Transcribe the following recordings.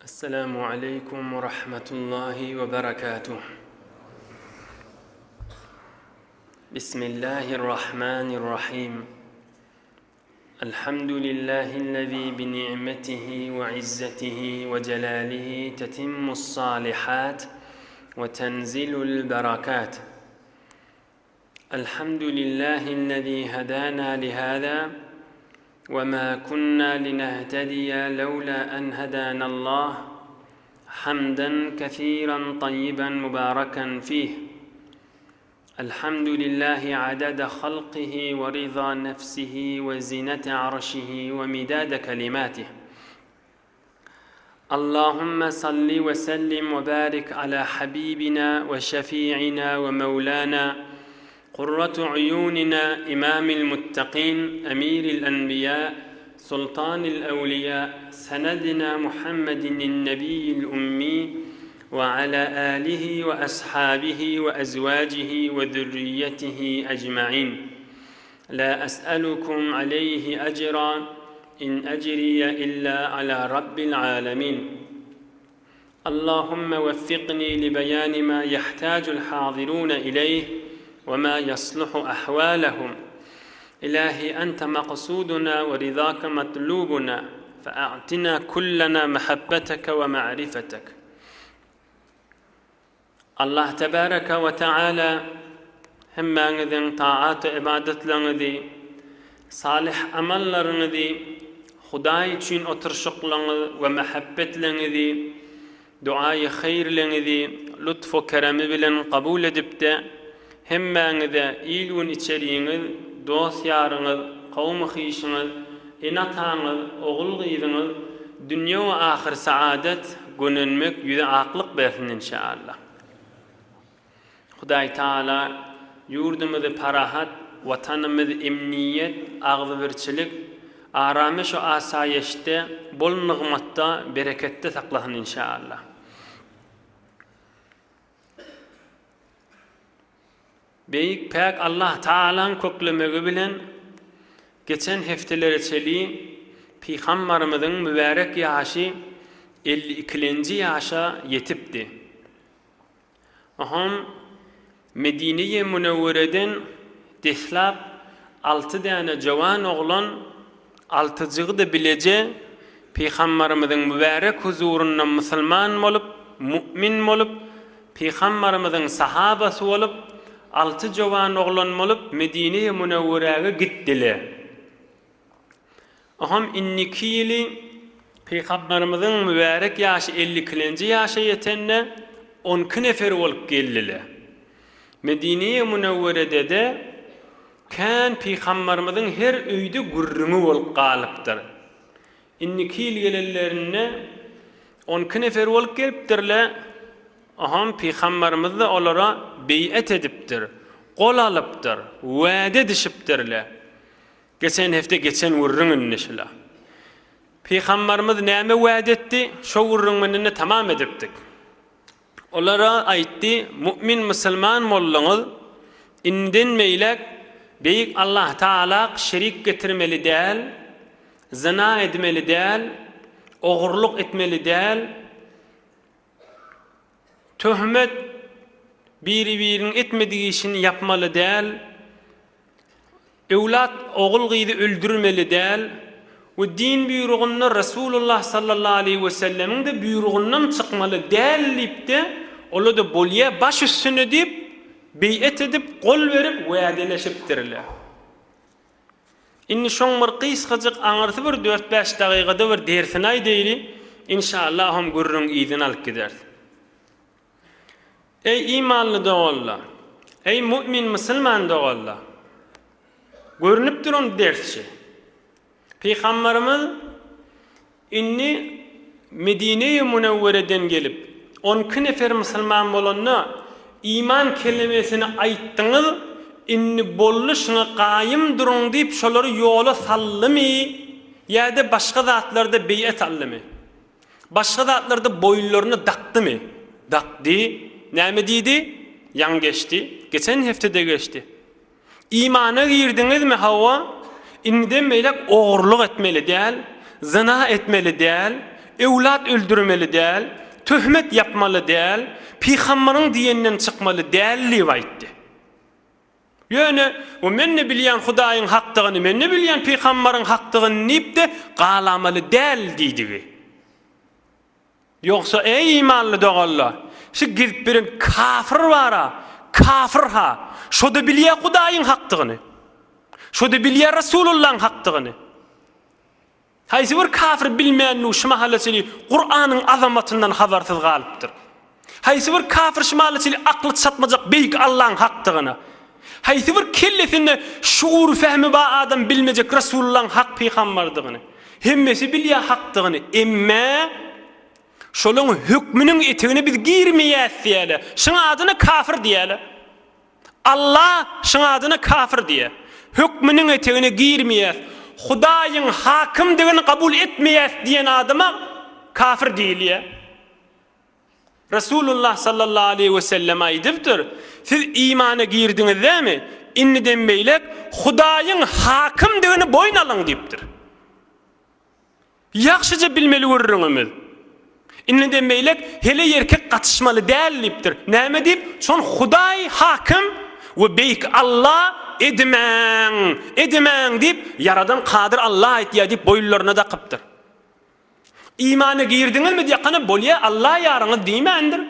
Esselamu aleýkum we rahmetullahi we berekatuh. Bismillahirrahmanirrahim. Elhamdülillahi'llezî bi ni'metihi we izzetihi we celâlihi tetimmus salihat we tenzilul berakat. Elhamdülillahi'llezî hedâna lihâzâ ve mâ kunnâ linehtediye levlâ en hedânallah hamden kesîren tayyiben mübâreken fîh. Elhamdülillahi adede halqihi ve rıza nefsihi ve zinete arşihi ve midade kelimatih. Allahümme salli ve sellim ve barik ala habibina ve şefi'ina ve mevlana qurratu uyunina imamil muttaqin emiril enbiya sultanil evliya senedina Muhammedin nebiyyil ummi ve ala alihi ve ashabihi ve ezvacihi ve zürriyetihi ecmain. La es'elukum aleyhi ecra in ecriye illa ala rabbil alemin. Allahümme veffikni li beyani ma yahtacul hazirun ileyh ve ma yasluhu ahvalehum. İlahi ente maksuduna ve rizake matlubuna fe'atina kullena mehabbeteke ve ma'rifetek. Allah tebareke we teala hemmäňiziň taat-u-ybadatlaryňyzy, salyh amallaryňyzy, Hudaý üçin oturyşyklaryňyz we mähebbetleňizi, duaýy haýyrleňizi lutf-u keremi bilen kabul edip-de, hemmäňize il-gün içeriňiz, dost-ýaryňyz, kowum-u-hyşyňyz, ene-ataňyz, ogul-gyzyňyz dünýe we ahyr saadet, gönenmek, ýüze aklyk bersin inşaallah. Hudaý Taala ýurdumyzy parahat, watanymyzy emniýet, agzybirçilik, aramyş we asaýeşde, bol nygmatda, bereketde saklasyn inşaallah. Beýik Päk Allah Tagalaň köklemegi bilen geçen hepdelere çeli Pygambarymyzyň mübärek ýaşy 50 ikilenji ýaşa ýetipdi. Oňam Medine-i Münewwereden deslap alty däne jowan oglan altyjygy-da bileje Pygambarymyzyň mübärek huzurynda musulman bolup, mu'min bolup, Pygambarymyzyň sahabasy bolup, alty jowan oglan bolup Medine-i Münewweräge gitdiler. Oňam indiki ýyly Pygambarymyzyň mübärek ýaşy 50 ikilenji ýaşa ýetende 12 nefer bolup geldiler. Medine-i Münewwerede-de kän Pygambarymyzyň her öýde gürrüňi bolup galypdyr. Indiki ýyl gelenlerinde 12 nefer bolup gelipdirler. Oňam Pygambarymyz-da olara beýat edipdir, gol alypdyr, wada edişipdirler. Geçen hepde geçen gürrüň indi şula. Pygambarymyz näme wada etdi? Şo gürrüň bilen tamam edipdik. Olara aýtdy, Mu'min musulman bolduňyz, indiden beýläk Beýik Allah Taala şerik getirmeli däl, zyna edmeli däl, ogurlyk etmeli däl, Töhmet, biri-biriniň etmedik işini ýapmaly däl, öwlat ogul-gyzy öldürmeli däl we din buýrugynda Resulullah sallallahu aleýhi wesellemiň-de buýrugyndan çykmaly däl diýip-de, ola-da bolýa baş üstüne diýip, beýet edip, gol berip wädeleşipdirler. Indi şoň bir gysgajyk aňyrsy bir dört-bäş dagygada bir dersini aýdaýly, inşallah hom gürrüň yzyny alyp gideris. Eý imanly doganlar! Eý mu'min musulman doganlar! Görünip duran ders şi. Pygambarymyz Indi Medine-i Münewwereden gelip, on iki nefer musulman bolanda, iman kelemesini aýtdyňyz, indi boldy şuňa gaýym duruň diýip şolary ýola saldymy ýa-da başga zatlarda beýat aldymy? Başga zatlarda boýunlaryna dakdymy? Dakdy. Näme diýdi? Ýaňy geçdi. Geçen hepdede geçdi. Imana girdiňizmi, hawa, indiden beýläk ogurlyk etmeli däl, zyna etmeli däl, Öwlat öldürmeli däl, töhmet ýapmaly däl, pygambaryň diýeninden çykmaly däl diýip aýtdy. Ýöne, O men-de bilýän Hudaýyň hakdygyny, men-de bilýän pygambaryň hakdygyny diýip-de galamaly däl diýdigi. Ýogsa, eý imanly doganlar, şu gezip ýören kafir bar-a, kafir-ha, şo-da bilýär Hudaýyň hakdygyny. Şo-da bilýär Resulullaň hakdygyny. Haýsy bir kafir bilmän şu mahala çenli Kuranyň azamatyndan habarsyz galypdyr? Haýsy bir kafir şu mahala çenli akly çatmajak beýik Allaň hakdygyna? Haýsy bir kellesinde şuur fehmi bar adam bilmejek Resulullaň hak pygambardygyny? Hemmesi bilýär hakdygyny, emme şolaň hökmüniň etegine biz girmeýäs diýýärler. Şuň adyna kafir diýýärler. Allah şuň adyna kafir diýýär. Hökmüniň etegine girmeýäs. Hudaýyň hakymdygyny kabul etmeýäs diýen adama kafir diýilýär. Resulullah sallallahu aleýhi we sellem aýdypdyr, Siz imana girdiňiz dämi? Indiden beýläk Hudaýyň hakymdygyny boýun alyň diýipdir. Ýagşyja bilmeli gürrüňimiz. Indiden beýläk heleý erkek gatyşmaly däl diýipdir. Näme diýip? Şon Hudaý hakym we beýik Alla edimäň, edimäň diýip, ýaradan kadyr Alla aýtýar diýip boýunlaryna dakypdyr. Imana girdiňizmi diýakana bolýa Alla ýaryňyz diýmändir.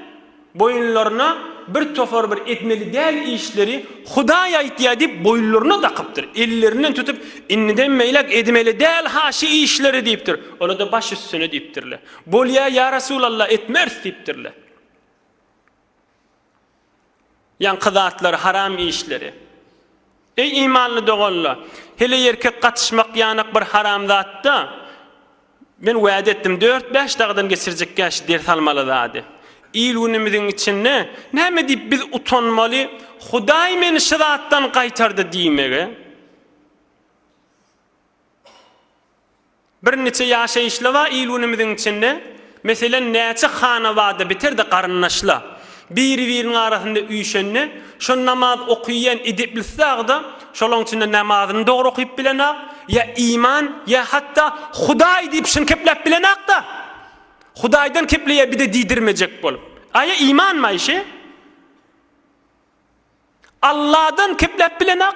Boýunlaryna bir topar bir etmeli däl işleri Hudaý aýtýa diýip boýunlaryna dakypdyr. Ellerinden tutup indiden beýläk edmeli däl ha şi işleri diýipdir. Olar-da baş üstüne diýipdirler. Bolýa ýa Resulallah etmeris diýipdirler. Ýaňky zatlary, haram işleri. Eý imanly doganlar! Heleý-erkek gatyşmak ýanak bir haram zatda. Men wada etdim, dört-bäş dagdan geçirjekkä şu ders almaly zady. Il-günümiziň içinde näme diýip biz utanmaly, Hudaý meni şu zatdan gaýtardy diýmege? Birniçe ýaşaýyşly bar il-günümiziň içinde, meselem, näçe hanabada biter-de garyndaşla biri-biriniň arasynda üýşende, şo namaz okyýan edeplisi dagy-da şolaň içinde namazyny dogry okyp bilenak, ýa iman, ýa hatda Hudaý diýip şuny kepläp bilenak-da. Hudaýdan kepleýär bir-de diýdirmejek bolup. Aýa imanmy şi? Alladan kepläp bilenak.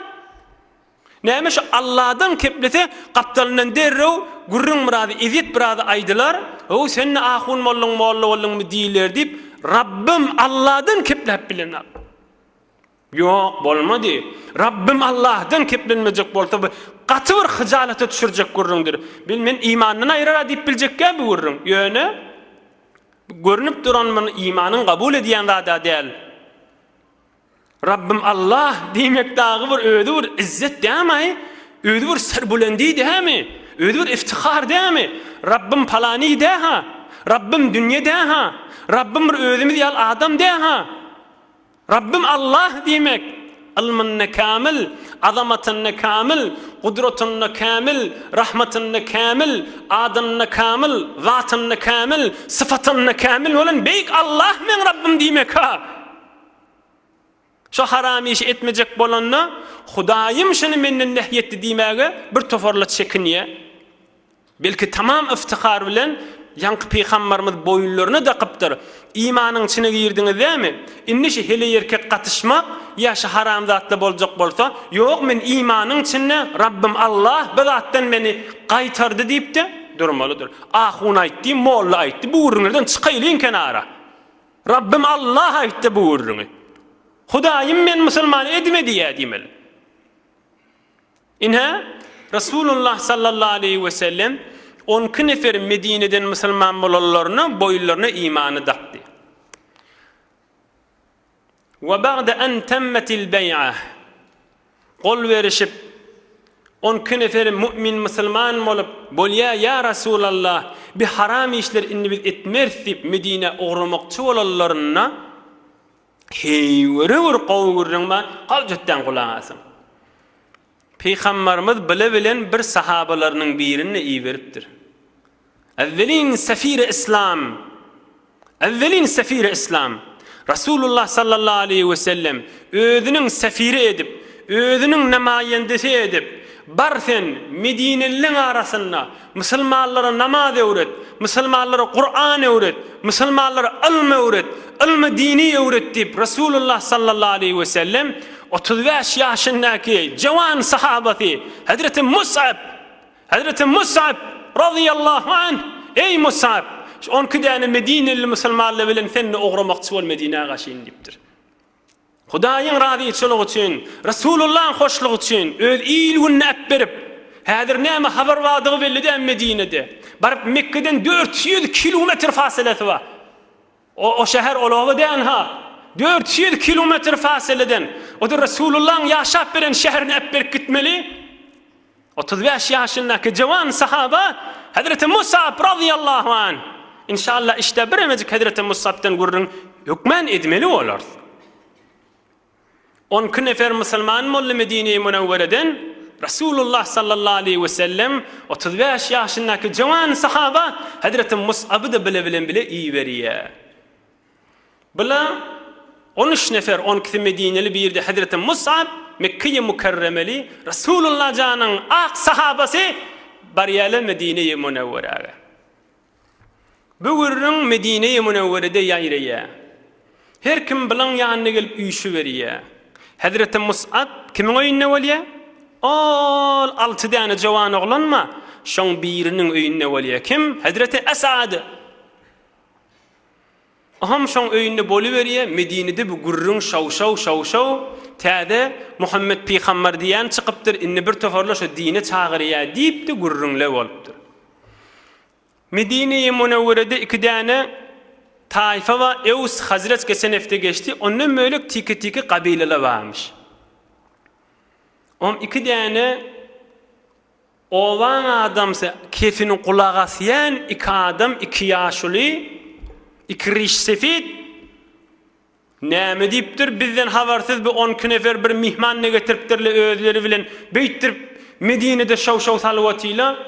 Näme şu Alladan keplese gapdalyndan derrew gürrüň birazy ezýet birazy aýdylar, How sen-de ahun bolduň molla bolduňmy diýiler diýip Rabbym Alladan kepläp bilenak. Ýok bolmady. Rabbym Allahdan keplenmejek bolsa bu gaty bir hyjalata düşürjek gürrüňdir. Bil men imandan aýyrar-a diýip biljekkä bu gürrüň. Ýöne görnüp duran muny imanyň kabul edýän zada däl. Rabbim Allah diýmek dagy bir özi bir izzet dämi? Özi bir serbulendi dämi? Özi bir iftihar dämi? Rabbim palany dä-ha? Rabbim dünýe dä-ha? Rabbim bir özümiz ýaly adam dä-ha? Rabbim Allah diýmek ylmynda kämil, azamatynda kämil, gudratynda kämil, rahmatynda kämil, adynda kämil, zatynda kämil, syfatynda kämil bolan beýik Allah meň Rabbim diýmek-ha. Şo haram işi etmejek bolanda, Hudaýym şuny menden nehy etdi diýmäge bir toparla çekinýär. Belki tamam yftihar bilen ýaňky pygambarymyz boýunlaryna dakypdyr. Imanyň içine girdiňiz dämi? Indi şu heleý-erkek gatyşmak ýa şu haram zatla boljak bolsa, ýok men imanyň içinde Rabbym Allah bu zatdan meni gaýtardy diýip-de durmalydyr. Ahun aýtdy, molla aýtdy, bu gürrüňlerden çykaýlyň kenara. Rabbym Allah aýtdy bu gürrüňi. Hudaýym men musulman edme diýýär diýmeli. Ine, Resulullah sallallahu aleýhi we sellem on iki nefer Medineden musulman bolanlaryna boýunlaryna imany dakdy. We ba'de en temmetil beý'ah. Gol berişip, on iki neferi mu'min musulman bolup, Bolýa, ýa Resulallah, bi haram işleri indi biz etmeris diýip Medinä ugramakçy bolanlarynda, heýwere bir gowy gürrüň bar, galjatdan gulak asyň. Pygambarymyz bile bilen bir sahabalarynyň birini iberipdir. Ewwelin sefiri Islam. Ewwelin sefiri Islam. Rasulullah sallallahu aleýhi we sellem özüniň sefiri edip, özüniň namaýendesi edip, bar sen Medinelileň arasynda musulmanlara namaz öwret. Musulmanlara Kuran öwret, musulmanlara ylm öwret, ylmy dini öwret diýip Resulullah sallallahu aleýhi we sellem 35 ýaşyndaky jawan sahabasy Hezreti Mus'ab Hezreti Mus'ab razyýallahu anh Eý Mus'ab, şu onki däne medineli musulmanlar bilen sen-de ugramakçy bol Medinä gaşyn diýipdir. Hudaýyň razyçylygy üçin, Resulullahyň hoşlugy üçin öz il-gününi äpberip, häzir näme habar bardygy belli däl Medinede. Baryp Mekgeden 400 kilometr fasilesi bar. O, o şäher ol oba däl-ha. 400 kilometr fasileden. O-da Resulullahyň ýaşap beren şäherine äpberip gitmeli. 35 ýaşyndaky jawan sahaba Hezreti Musab razyýallahu anh. Inşallah işde biremejik Hezreti Musabdan gürrüň hökmän edmeli bolarys. On iki nefer musulman boldy Medine-i Münewwereden Resulullah sallallahu aleýhi we sellem 35 ýaşyndaky jawan sahaba Hezreti Musaby-da bile bilen bile iberýär. Bula on üç nefer, on ikisi medineli, biri-de hezreti Mus'ab, Mekgeýi Mükerremeli, Resulullah janyň ak sahabasy barýarlar Medine-i Münewweräge. Bu gürrüň Medine-i Münewwerede ýaýraýar. Her kim bulaň ýanyna gelip üýşüberýär. Hezreti Mus'ab kimiň öýünde bolýar? Ol alty däne jowan oglan bar, şoň biriniň öýünde bolýar. Kim? Hezreti Esad. Oham şoň öýünde boluberýä, Medinede bu gürrüň şaw-şaw, şaw-şaw, täze Muhammet pygambar diýýän çykypdyr, indi bir toparlar şo dine çagyrýa diýipdi gürrüňler bolupdyr. Medine-i Munewwerede iki däne taýfa bar, Ews, Hazreç geçen hepde geçdi, ondan bölek tiki-tiki gabylalar barmyş. Ohm iki däne Obaň adamsy kefini gulak asýan iki adam, iki ýaşuly, iki riş sefit näme diýipdir, bizden habarsyz bu onki nefer bir myhman ne getiripdirle özleri bilen beýtdirip Medinede şaw-şaw salyp otyla,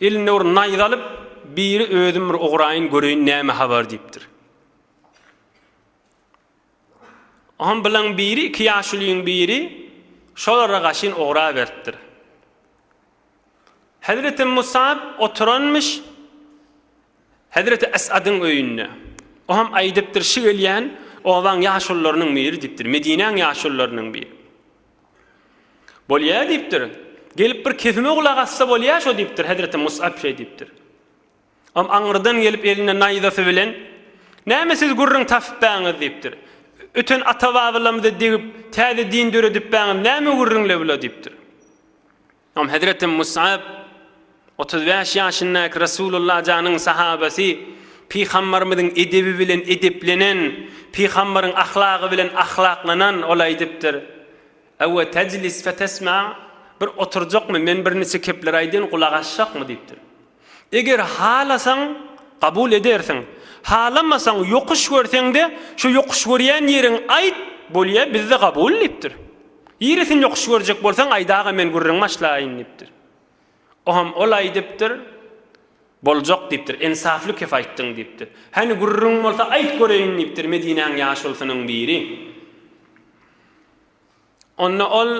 eline bir naýza alyp, biri özüm bir ugraýyn göreýin näme habar diýipdir. Oňam bilaň biri, iki ýaşulyň biri şolara gaşyn ogra beripdir. Hezreti Musab oturanmyş Hezreti Esadyň öýünde. Oňam aýdypdyr, şi gelýän obaň ýaşulularynyň biri diýipdir, Medinäň ýaşulularynyň biri. Bolýa diýipdir. Gelip bir kesime gulak assa bolýa şo diýipdir, Hezreti Musab şeý diýipdir. Am aňyrdan gelip elinde naýzasy bilen, Näme siz gürrüň tapypbäňiz diýipdir. Öten ata-babalarymyza degip, täze din döredipbäňiz, näme gürrüňle bula diýipdir. Am Hezreti Musab 35 ýaşyndaky Resulullah janyň sahabasy, pygambarymyzyň edebi bilen edeplenen, pygambaryň ahlagy bilen ahlaklanan ol aýdypdyr. Ewe tejlis fetesma, bir oturjakmy, men birniçe kepler aýdyn, gulak asjakmy diýipdir. Eger halasaň, kabul edersiň. Halamasaň, ýokuş görseň-de, şo ýokuş görýän ýeriňi aýt, bolýa, bizde kabul diýipdir. Niresini ýokuş görjek bolsaň, aýdaga men gürrüň başlaýyn diýipdir. Oňam ol aýdypdyr, Boljak diýipdir, ensafly kep aýtdyň diýipdir. Häni gürrüň bolsa aýt göreýin diýipdir Medinäň ýaşulusynyň biri. Onda ol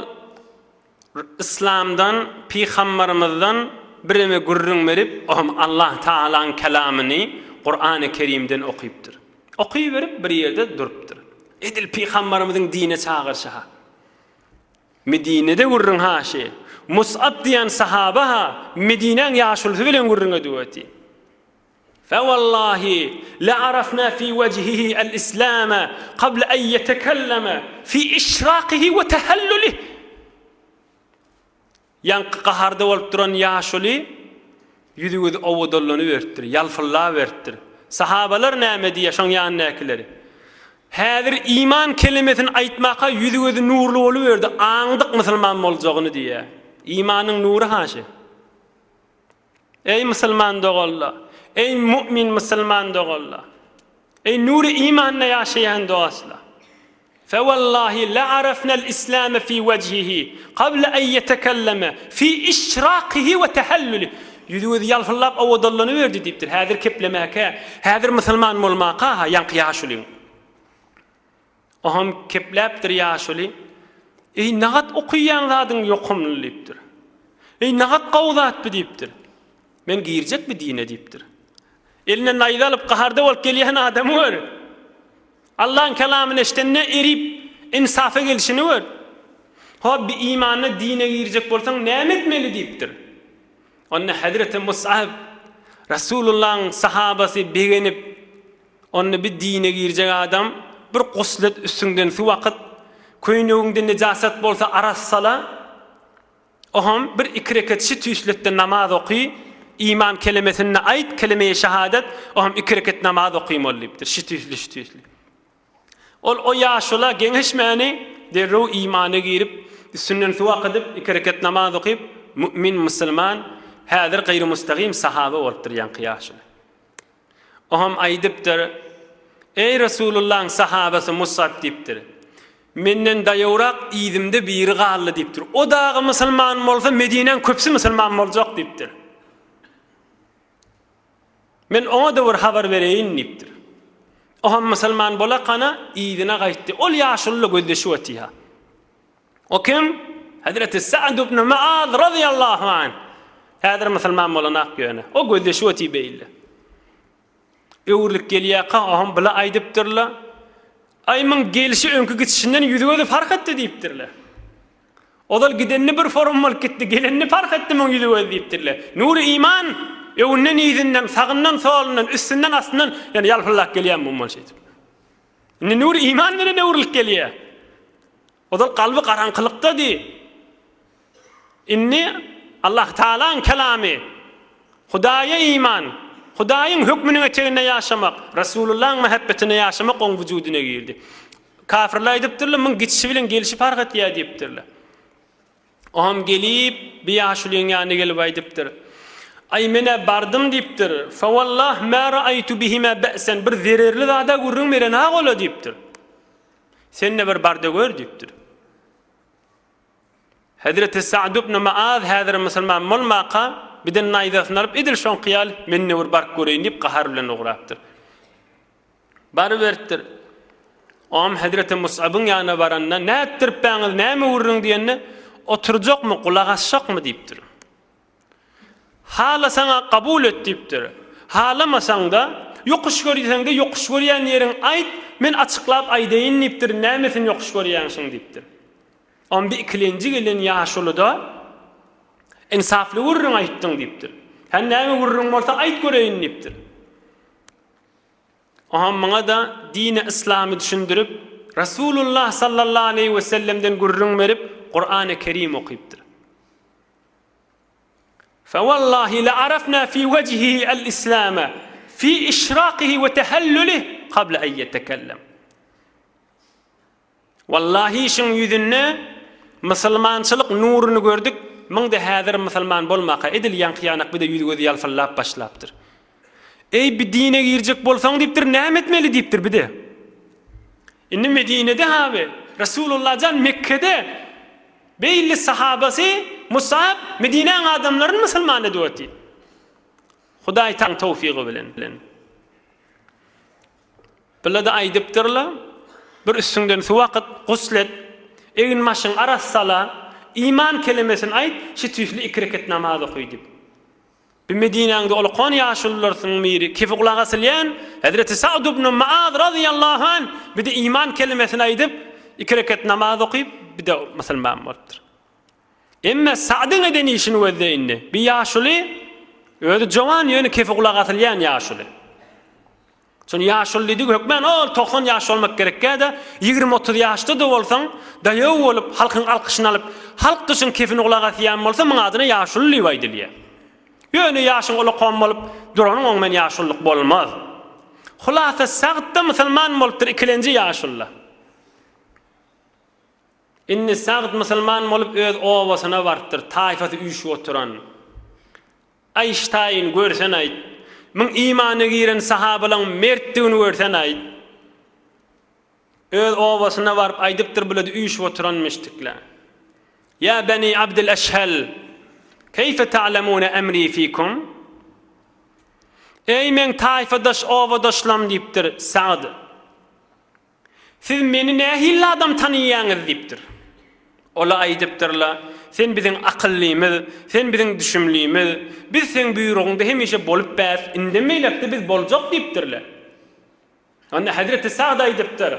Yslamdan, pygambarymyzdan bireme gürrüň berip, oňam Allah Tagalaň kelamyny Kurany Kerimden okypdyr. Okyberip bir ýerde durupdyr. Edil pygambarymyzyň dine çagyryşy-ha. Medinede gürrüň ha şi. Mus'ab diýen sahaba-ha Medinäň ýaşulusy bilen gürrüň edip otyr. Fewallahi le'arafna fi wejhihi el-islame kable en ýetekelleme fi işrakihi we tehellülih. Ýaňky gaharda bolup duran ýaşuly ýüzi-gözi owadanlanyberipdir, ýalpyllaberipdir. Sahabalar näme diýýär şoň ýanyndakyleri? Häzir iman kelimesini aýtmaka ýüzi-gözi nurly boluberdi, aňdyk musulman boljagyny diýýär. Imanyň nury haşy. Eý musulman doganlar! Eý mu'min musulman doganlar! Eý nury imanda ýaşaýan dostlar! Fewallahi la'arafnal islame fi wejhihi qabla en ýetekelleme fi işrakihi we tehellüli. Ýüzi-gözi ýalpyldap owadanlanyberdi diýipdir. Häzir keplemäkä, häzir musulman bolmaka-ha ýaňky ýaşulyň. Oham kepläpdir ýaşuly, Eý, nagat okyýan zadyň ýokumly diýipdir. Eý, nagat gowy zat bi diýipdir. Men girjek bi dine diýipdir. Eline naýza alyp gaharda bolup gelýän adamy gör. Allaň kelamyny eşidende erip insafa gelşini gör. Hop bi imana dine girjek bolsaň näme etmeli diýipdir. Onda Hezreti Mus'ab Resulullahyň sahabasy begenip onda bi dine girjek adam bir guslet üstüňden suw akyt, köýnegiňde nejasat bolsa arassala, Oham bir iki reket şi tüýsletde namaz oky, iman kelemesini aýt, kelemeýi şahadat, oham iki reket namaz okymaly diýipdir, şi tüýsli şi tüýsli. Ol o ýaşula geňeşmäni derrew imana girip, üstünden suw akydyp, iki reket namaz okyp, mümin musulman, häzir gaýrymustagym sahaba bolupdyr ýaňky ýaşuly. Oňam aýdypdyr, Eý, Resulullahyň sahabasy Musab diýipdir. Menden daýawrak yzymda biri galdy diýipdir. O dagy musulman bolsa, Medinäň köpüsi musulman boljak diýipdir. Men oňa-da bir habar bereýin diýipdir. Oňam musulman bolakana yzyna gaýtdy. Ol ýaşuly-la gözleşip otyr. O kim? Hezreti Sa'd ibn Muaz razyýallahu anh. Häzir musulman bolanak ýöne. O gözleşip otyr beýle. Öwrülip gelýärka, oňam bula aýdypdyrlar. Aý muň gelşi öňki gidişinden ýüzi-gözi parh etdi diýipdirler. Ozal gidenini bir forum bolup gitdi, gelenini parh etdi muň ýüzi-gözi diýipdirler. Nury iman öňünden yzyndan, sagyndan solundan, üstünden astyndan ýöne ýalpyldap gelýär muň bolşy şeýdip. Indi nury iman bilen öwrülip gelýär. Ozal kalby garaňkylykdady. Indi Allah Tagalaň kelamy, Hudaýa iman, Hudaýyň hökmüniň eteginde ýaşamak, Resulullahyň mähebbetinde ýaşamak oň wujudyna girdi. Kafirler aýdypdyrlar, muň gidişi bilen gelşi parh etýär diýipdirler. Oňam gelip, bir ýaşulyň ýanyna gelip aýdypdyr. Aý, men-ä bardym diýipdir. Fawallah ma ra'aýtu bihima ba'san, bir zererli zada gürrüň berenok ola diýipdir. Sen-de bir bar-da gör diýipdir. Hezreti Sa'd ibn Muaz häzir musulman bolmaka, birden naýzasyny alyp, edil şoňky ýaly, men-de bir baryp göreýin diýip, gahar bilen ugrapdyr. Baryberipdir. Oňam Hezreti Mus'abyň ýanyna baranda, Nätdiripbäňiz, näme gürrüň diýende, Oturjakmy, gulak asjakmy diýipdir. Halasaň-a kabul et diýipdir. Halamasaň-da, ýokuş görýseň-de, ýokuş görýän ýeriňi aýt, men açyklap aýdaýyn diýipdir, nämesini ýokuş görýäňşiň diýipdir. Onda ikilenji gelen ýaşuly-da, Ynsaply gürrüň aýtdyň diýipdir. Hany näme gürrüň bolsa aýt göreýin diýipdir. Oňam muňa-da dini yslamy düşündirip, Resulullah sallallahu aleýhi wesellemden gürrüň berip, Kurany Kerim okypdyr. Fewallahi le arafna fi wejhihi el-islame fi işrakihi we tehellülih kable en yetekellem. Wallahi şuň ýüzünde musulmançylyk nuruny gördük, muň-da häzir musulman bolmaka edil ýaňky ýanak bir-de ýüzi-gözi ýalpyldap başlapdyr. Eý bi dine girjek bolsaň diýipdir, näme etmeli diýipdir bir-de. Indi Medinede haby, Resulullah jan Mekgede Beýle sahabasy Musab Medinäň adamlaryny musulman edip otyr. Hudaý taň towfygy bilen. Bular-da aýdypdyrlar, bir üstüňden suw akyt, gusl et, egin-başyňy arassala, iman kelemesini aýt, şu tüýsli iki reket namaz oky diýip. Bir Medinäňde olakan ýaşulularsynyň biri, kefi gulak asylýan Hezreti Sa'd ibn Muaz razyýallahu anh bir-de iman kelimesini aýdyp, iki reket namaz okyp, bir-de musulman bolupdyr. Emme Sa'dyň eden işini gözle indi. Bir ýaşuly, özi jowan, ýöne kefi gulak asylýan ýaşuly. Şony ýaşuly diýdigi hökmän ol 90 ýaş bolmak gerekkä-de, ýigrimi-otuz ýaşda-da bolsaň, daýaw bolup, halkyň alkyşyny alyp, halk duşuň kefini gulak asýan bolsa, muň adyna ýaşuly diýip aýdylýar. Ýöne ýaşyň ulakam bolup duranyň oň bilen ýaşulylyk bolmaz. Hulasa Sagd-da musulman bolupdyr ikilenji ýaşulyda. Indi Sagd musulman bolup öz obasyna barypdyr, taýfasy üýşüp oturan. Aýştaýyn görsen-aýt. Muň imana giren sahabalaň mertdigini görsen-aýt. Öz obasyna baryp aýdypdyr bulady üýşüp oturan müşrikler. Ýa beni Abdyl Eşhel, keýfe ta'lemune emri fikum? Eý meň taýfadaş obadaşlam diýipdir Sa'd. Siz meni nähili adam tanaýaňyz diýipdir. Olar aýdypdyrlar. Sen biziň akyllymyz, sen biziň düşümlimiz. Biz seň buýrugyňda hemişe bolup bäs, indem beýlekde biz boljak diýipdirler. Onda Hezreti Sa'd aýdypdyr,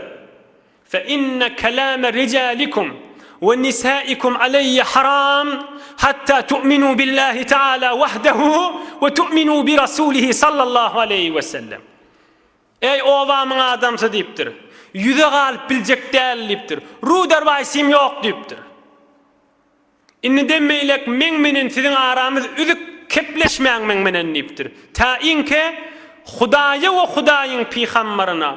Fe inne kelame rijalikum we nisaikum aleýye haram hatta tu'minu billahi taala wahdehu we tu'minu bi rasulihi sallallahu aleýhi we sellem. Eý obamyň adamsy diýipdir. Ýüze galyp biljek däl diýipdir. Ruderwaýsym ýok diýipdir. Indiden beýläk meň menen siziň aramyz üzük kepleşmäň meň menen diýipdir. Täinke Hudaýa we Hudaýyň pygambaryna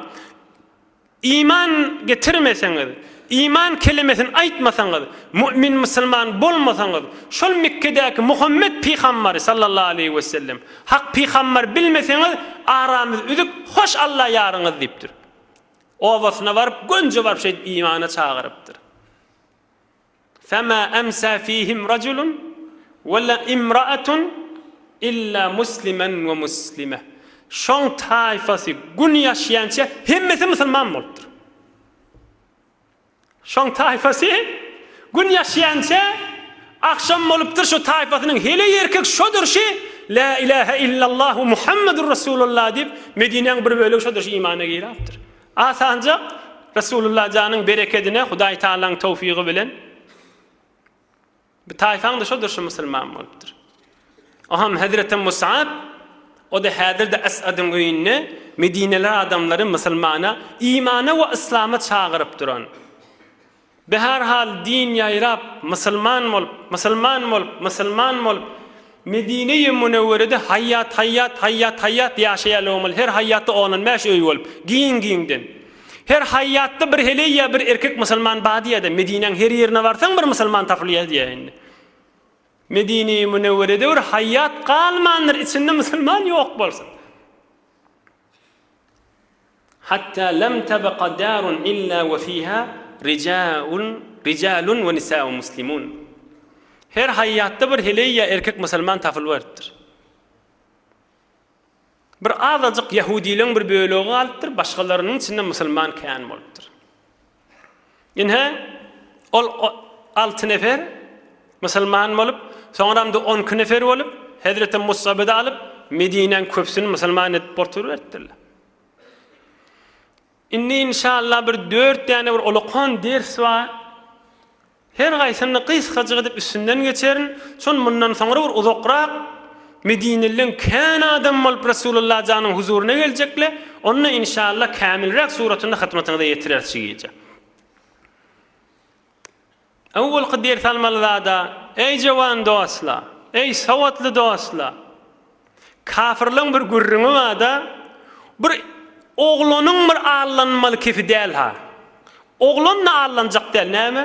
iman getirmeseňiz, iman kelemesini aýtmasaňyz, mu'min musulman bolmasaňyz, şol Mekgedäki Muhammet pygambary sallallahu aleýhi wesellem hak pygambar bilmeseňiz aramyz üzük hoş Alla ýaryňyz diýipdir. Obasyna baryp gönje baryp şeýdip imana çagyrypdyr. Fema emsa fihim rajulun we la imra'atun illa muslimen we muslime. Şoň taýfasy gün ýaşýança hemmesi musulman bolupdyr. Şoň taýfasy gün ýaşýança agşam bolupdyr şo taýfasynyň heleý erkek şodur şi La ilahe illallah Muhammedur Rasulullah diýip Medinäň bir bölegi şodur şi imana girapdyr. Asanjak Resulullah janyň berekedine Hudaý Tagalaň towfygy bilen bu taýfaň-da şodur şu musulman bolupdyr. Oham Hezreti Musab o-da häzir-de Esadyň öýünde medineli adamlary musulmana, imana we yslama çagyryp duran. Beherhal din ýaýrap, musulman bolup, musulman bolup, musulman bolup, Medine-i Münewwerede haýýat, haýýat, haýýat, haýýat ýaşaýarlar bolmaly, her haýýatda ondan bäş öý bolup, giň-giňden. Her haýýatda bir heleý ýa bir erkek musulman bar diýýär-de, Medinäň her ýerine barsaň bir musulman tapylýar diýýär indi. Medine-i Münewwerede bir haýýat galmandyr, içinde musulman ýok bolsun. Hatta lem tebqa darun illa we fiha rijalun rijalun we nisa'un muslimun. Her haýýatda bir heleý ýa erkek musulman tapylyberipdir. Bir azajyk ýahudileň bir bölegi galypdyr, başgalarynyň içinde musulman kän bolupdyr. Ine, ol alty nefer musulman bolup, soňram-da onki nefer bolup, Hezreti Musaby-da alyp, Medinäň köpüsini musulman edip oturyberipdirler. Indi inşallah bir dört däne bir ulakan ders bar. Her gaýsyny gysgajyk edip üstünden geçerin. Şon mundan soňra bir uzakrak Medinelileň kän adam bolup Resulullah janyň huzuryna geljekle, onda inşallah kämilräk suratynda hyzmatyňyza ýetireris şu gije. Owalky ders almaly zada, eý jowan dostlar, eý sowatly dostlar, kafirleň bir gürrüňi barda, bir oglanyň bir allanmaly kefi däl-ha. Oglan-da allanjak däl, näme?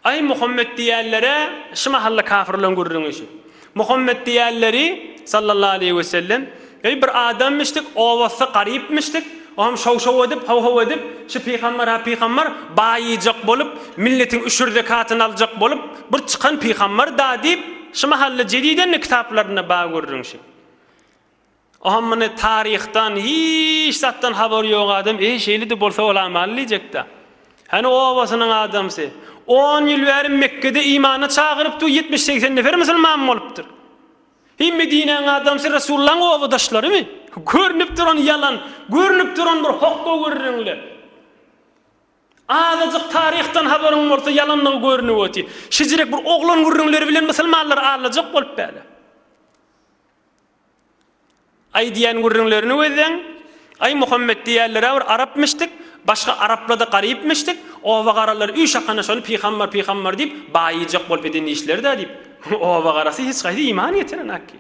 Aý, Muhammet diýýänlere, şu mahalla kafirleň gürrüňi şu. Muhammet diýýänleri, sallallahu aleýhi we sellem, eý, bir adammyşdyk, obasy garypmyşdyk, oňam şow-şow edip, how-how edip, şu pygamber-ha pygamber, baýyjak bolup, milletiň üşür-zekatyny aljak bolup, bir çykan pygamber-da diýip, şu mahalla jediden-de kitaplarynda bar gürrüň şu. Oňam muny taryhdan, hiç zatdan habary ýok adam, eý, şeýle-de bolsa bolamaly diýjek-dä. Hany obasynyň adamsy. On ýyl bäri Mekgede imana çagyryp dur, ýetmiş-segsen nefer musulman bolupdyr. Heý, Medinäň adamsy Resulullaň obadaşlarymy? Görnüp duran ýalan, görnüp duran bir hokga gürrüňler. Azajyk taryhdan habaryň bolsa ýalanlygy görnüp otyr. Şijirek bir oglan gürrüňleri bilen musulmanlary aldajak bolup bäle. Aýdýan gürrüňlerini gözleň. Aý Muhammet diýýärler-ä bir arapmyşdyk, başga arapla-da garypmyşdyk, oba garalary üýş akana şony pygambar pygambar diýip, baýyjak bolup eden işleri-dä diýip, oba garasy hiç haýsy iman getirenakki.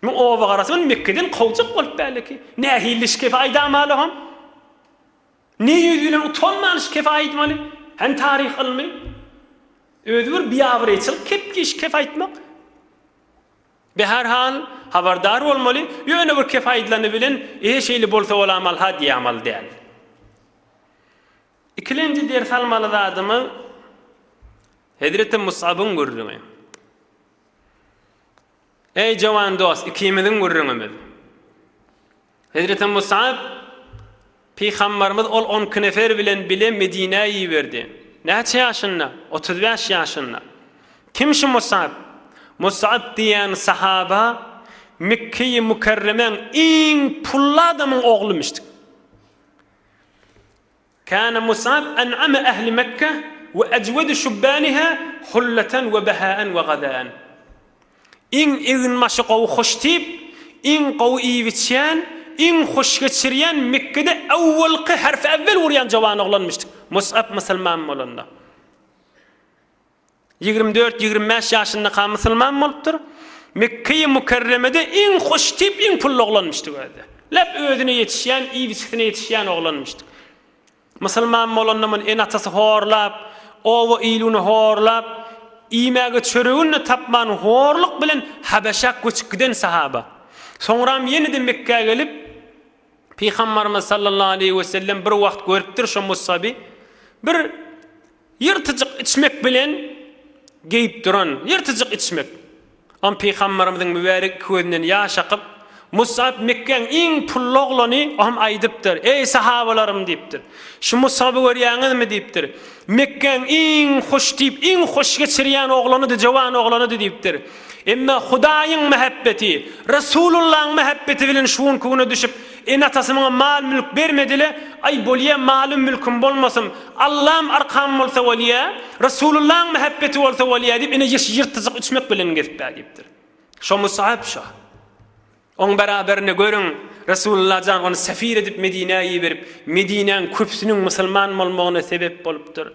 Muň oba garasy ony Mekgeden kowjak bolup bäleki. Nähili şikefi aýdamaly hom? Ne ýüz bilen utanman şikefi aýtmaly? Hany taryh ylmy? Özi bir biabraýçylyk kepki şikef aýtmak. Beherhal, habardar bolmaly, ýöne bir kep aýdylany bilen, E, şeýle bolsa bolamal-ha diýämaly däl. Ikilenji ders almaly zadymyz, Hezreti Musabyň gürrüňi. Eý, jowan dost, ikimiziň gürrüňimiz. Hezreti Musab pygambarymyz ol onki nefer bilen bile Medinä iberdi. Näçe ýaşynda? 35 ýaşynda. Kim şu Musab? Musab diýen sahaba Mekgeýi Mükerremäň iň pully adamyň oglumyşdyk. Kana Musab en'ame ehli Mekke we ejwedi şubbaniha hulleten we behaen we gazaen. Iň eginbaşy gowy hoştip, iň gowy iýip-içýän, iň hoş geçirýän Mekgede awwalky harfi awwel urýan jowan oglanmyşdyk. Musab musulman bolanda. 24, 25 ýaşyndaka musulman bolupdyr. Mekgeýi Mükerremede iň hoştip, iň pully oglanmyşdyk özi. Lep özüne ýetişýän, iýip-içgisine ýetişýän oglanmyşdyk. Musulman bolanda muny ene-atasy horlap, oba iluny horlap, iýmäge çöregini-de tapman horluk bilen Habeşä göçüp giden sahaba. Soňram ýene-de Mekgä gelip, Pygambarymyz sallallahu aleýhi wesellem bir wagt görüpdir şo Musaby bir Ýyrtyjyk içmek bilen geýip duran, ýyrtyjyk içmek. Am Pygambarymyzyň mübärek iki gözünden ýaş akyp, Musab Mekgäň iň pully oglany, o hem aýdypdyr, Eý, sahabalarym diýipdir. Şu Musaby görýäňizmi diýipdir. Mekgäň iň hoştip, iň hoş geçirýän oglanydy, jowan oglanydy diýipdir. Emma Hudaýyň mähebbeti, Resulullahyň mähebbeti bilen şu günki güne düşüp, Ene-atasy muňa mal-mülk bermedi-le, Aý, bolýa, malym-mülküm bolmasyn, Allam arkam bolsa bolýa, Resulullaň mähebbeti bolsa bolýa diýip, ene ýeş ýyrtyjyk içmek bilen gezip-ä diýipdir. Şo Musab şo. Oň beraberinde görüň, Resulullah jan ony sefir edip Medinä iberip, Medinäň köpüsiniň musulman bolmagyna sebep bolupdyr.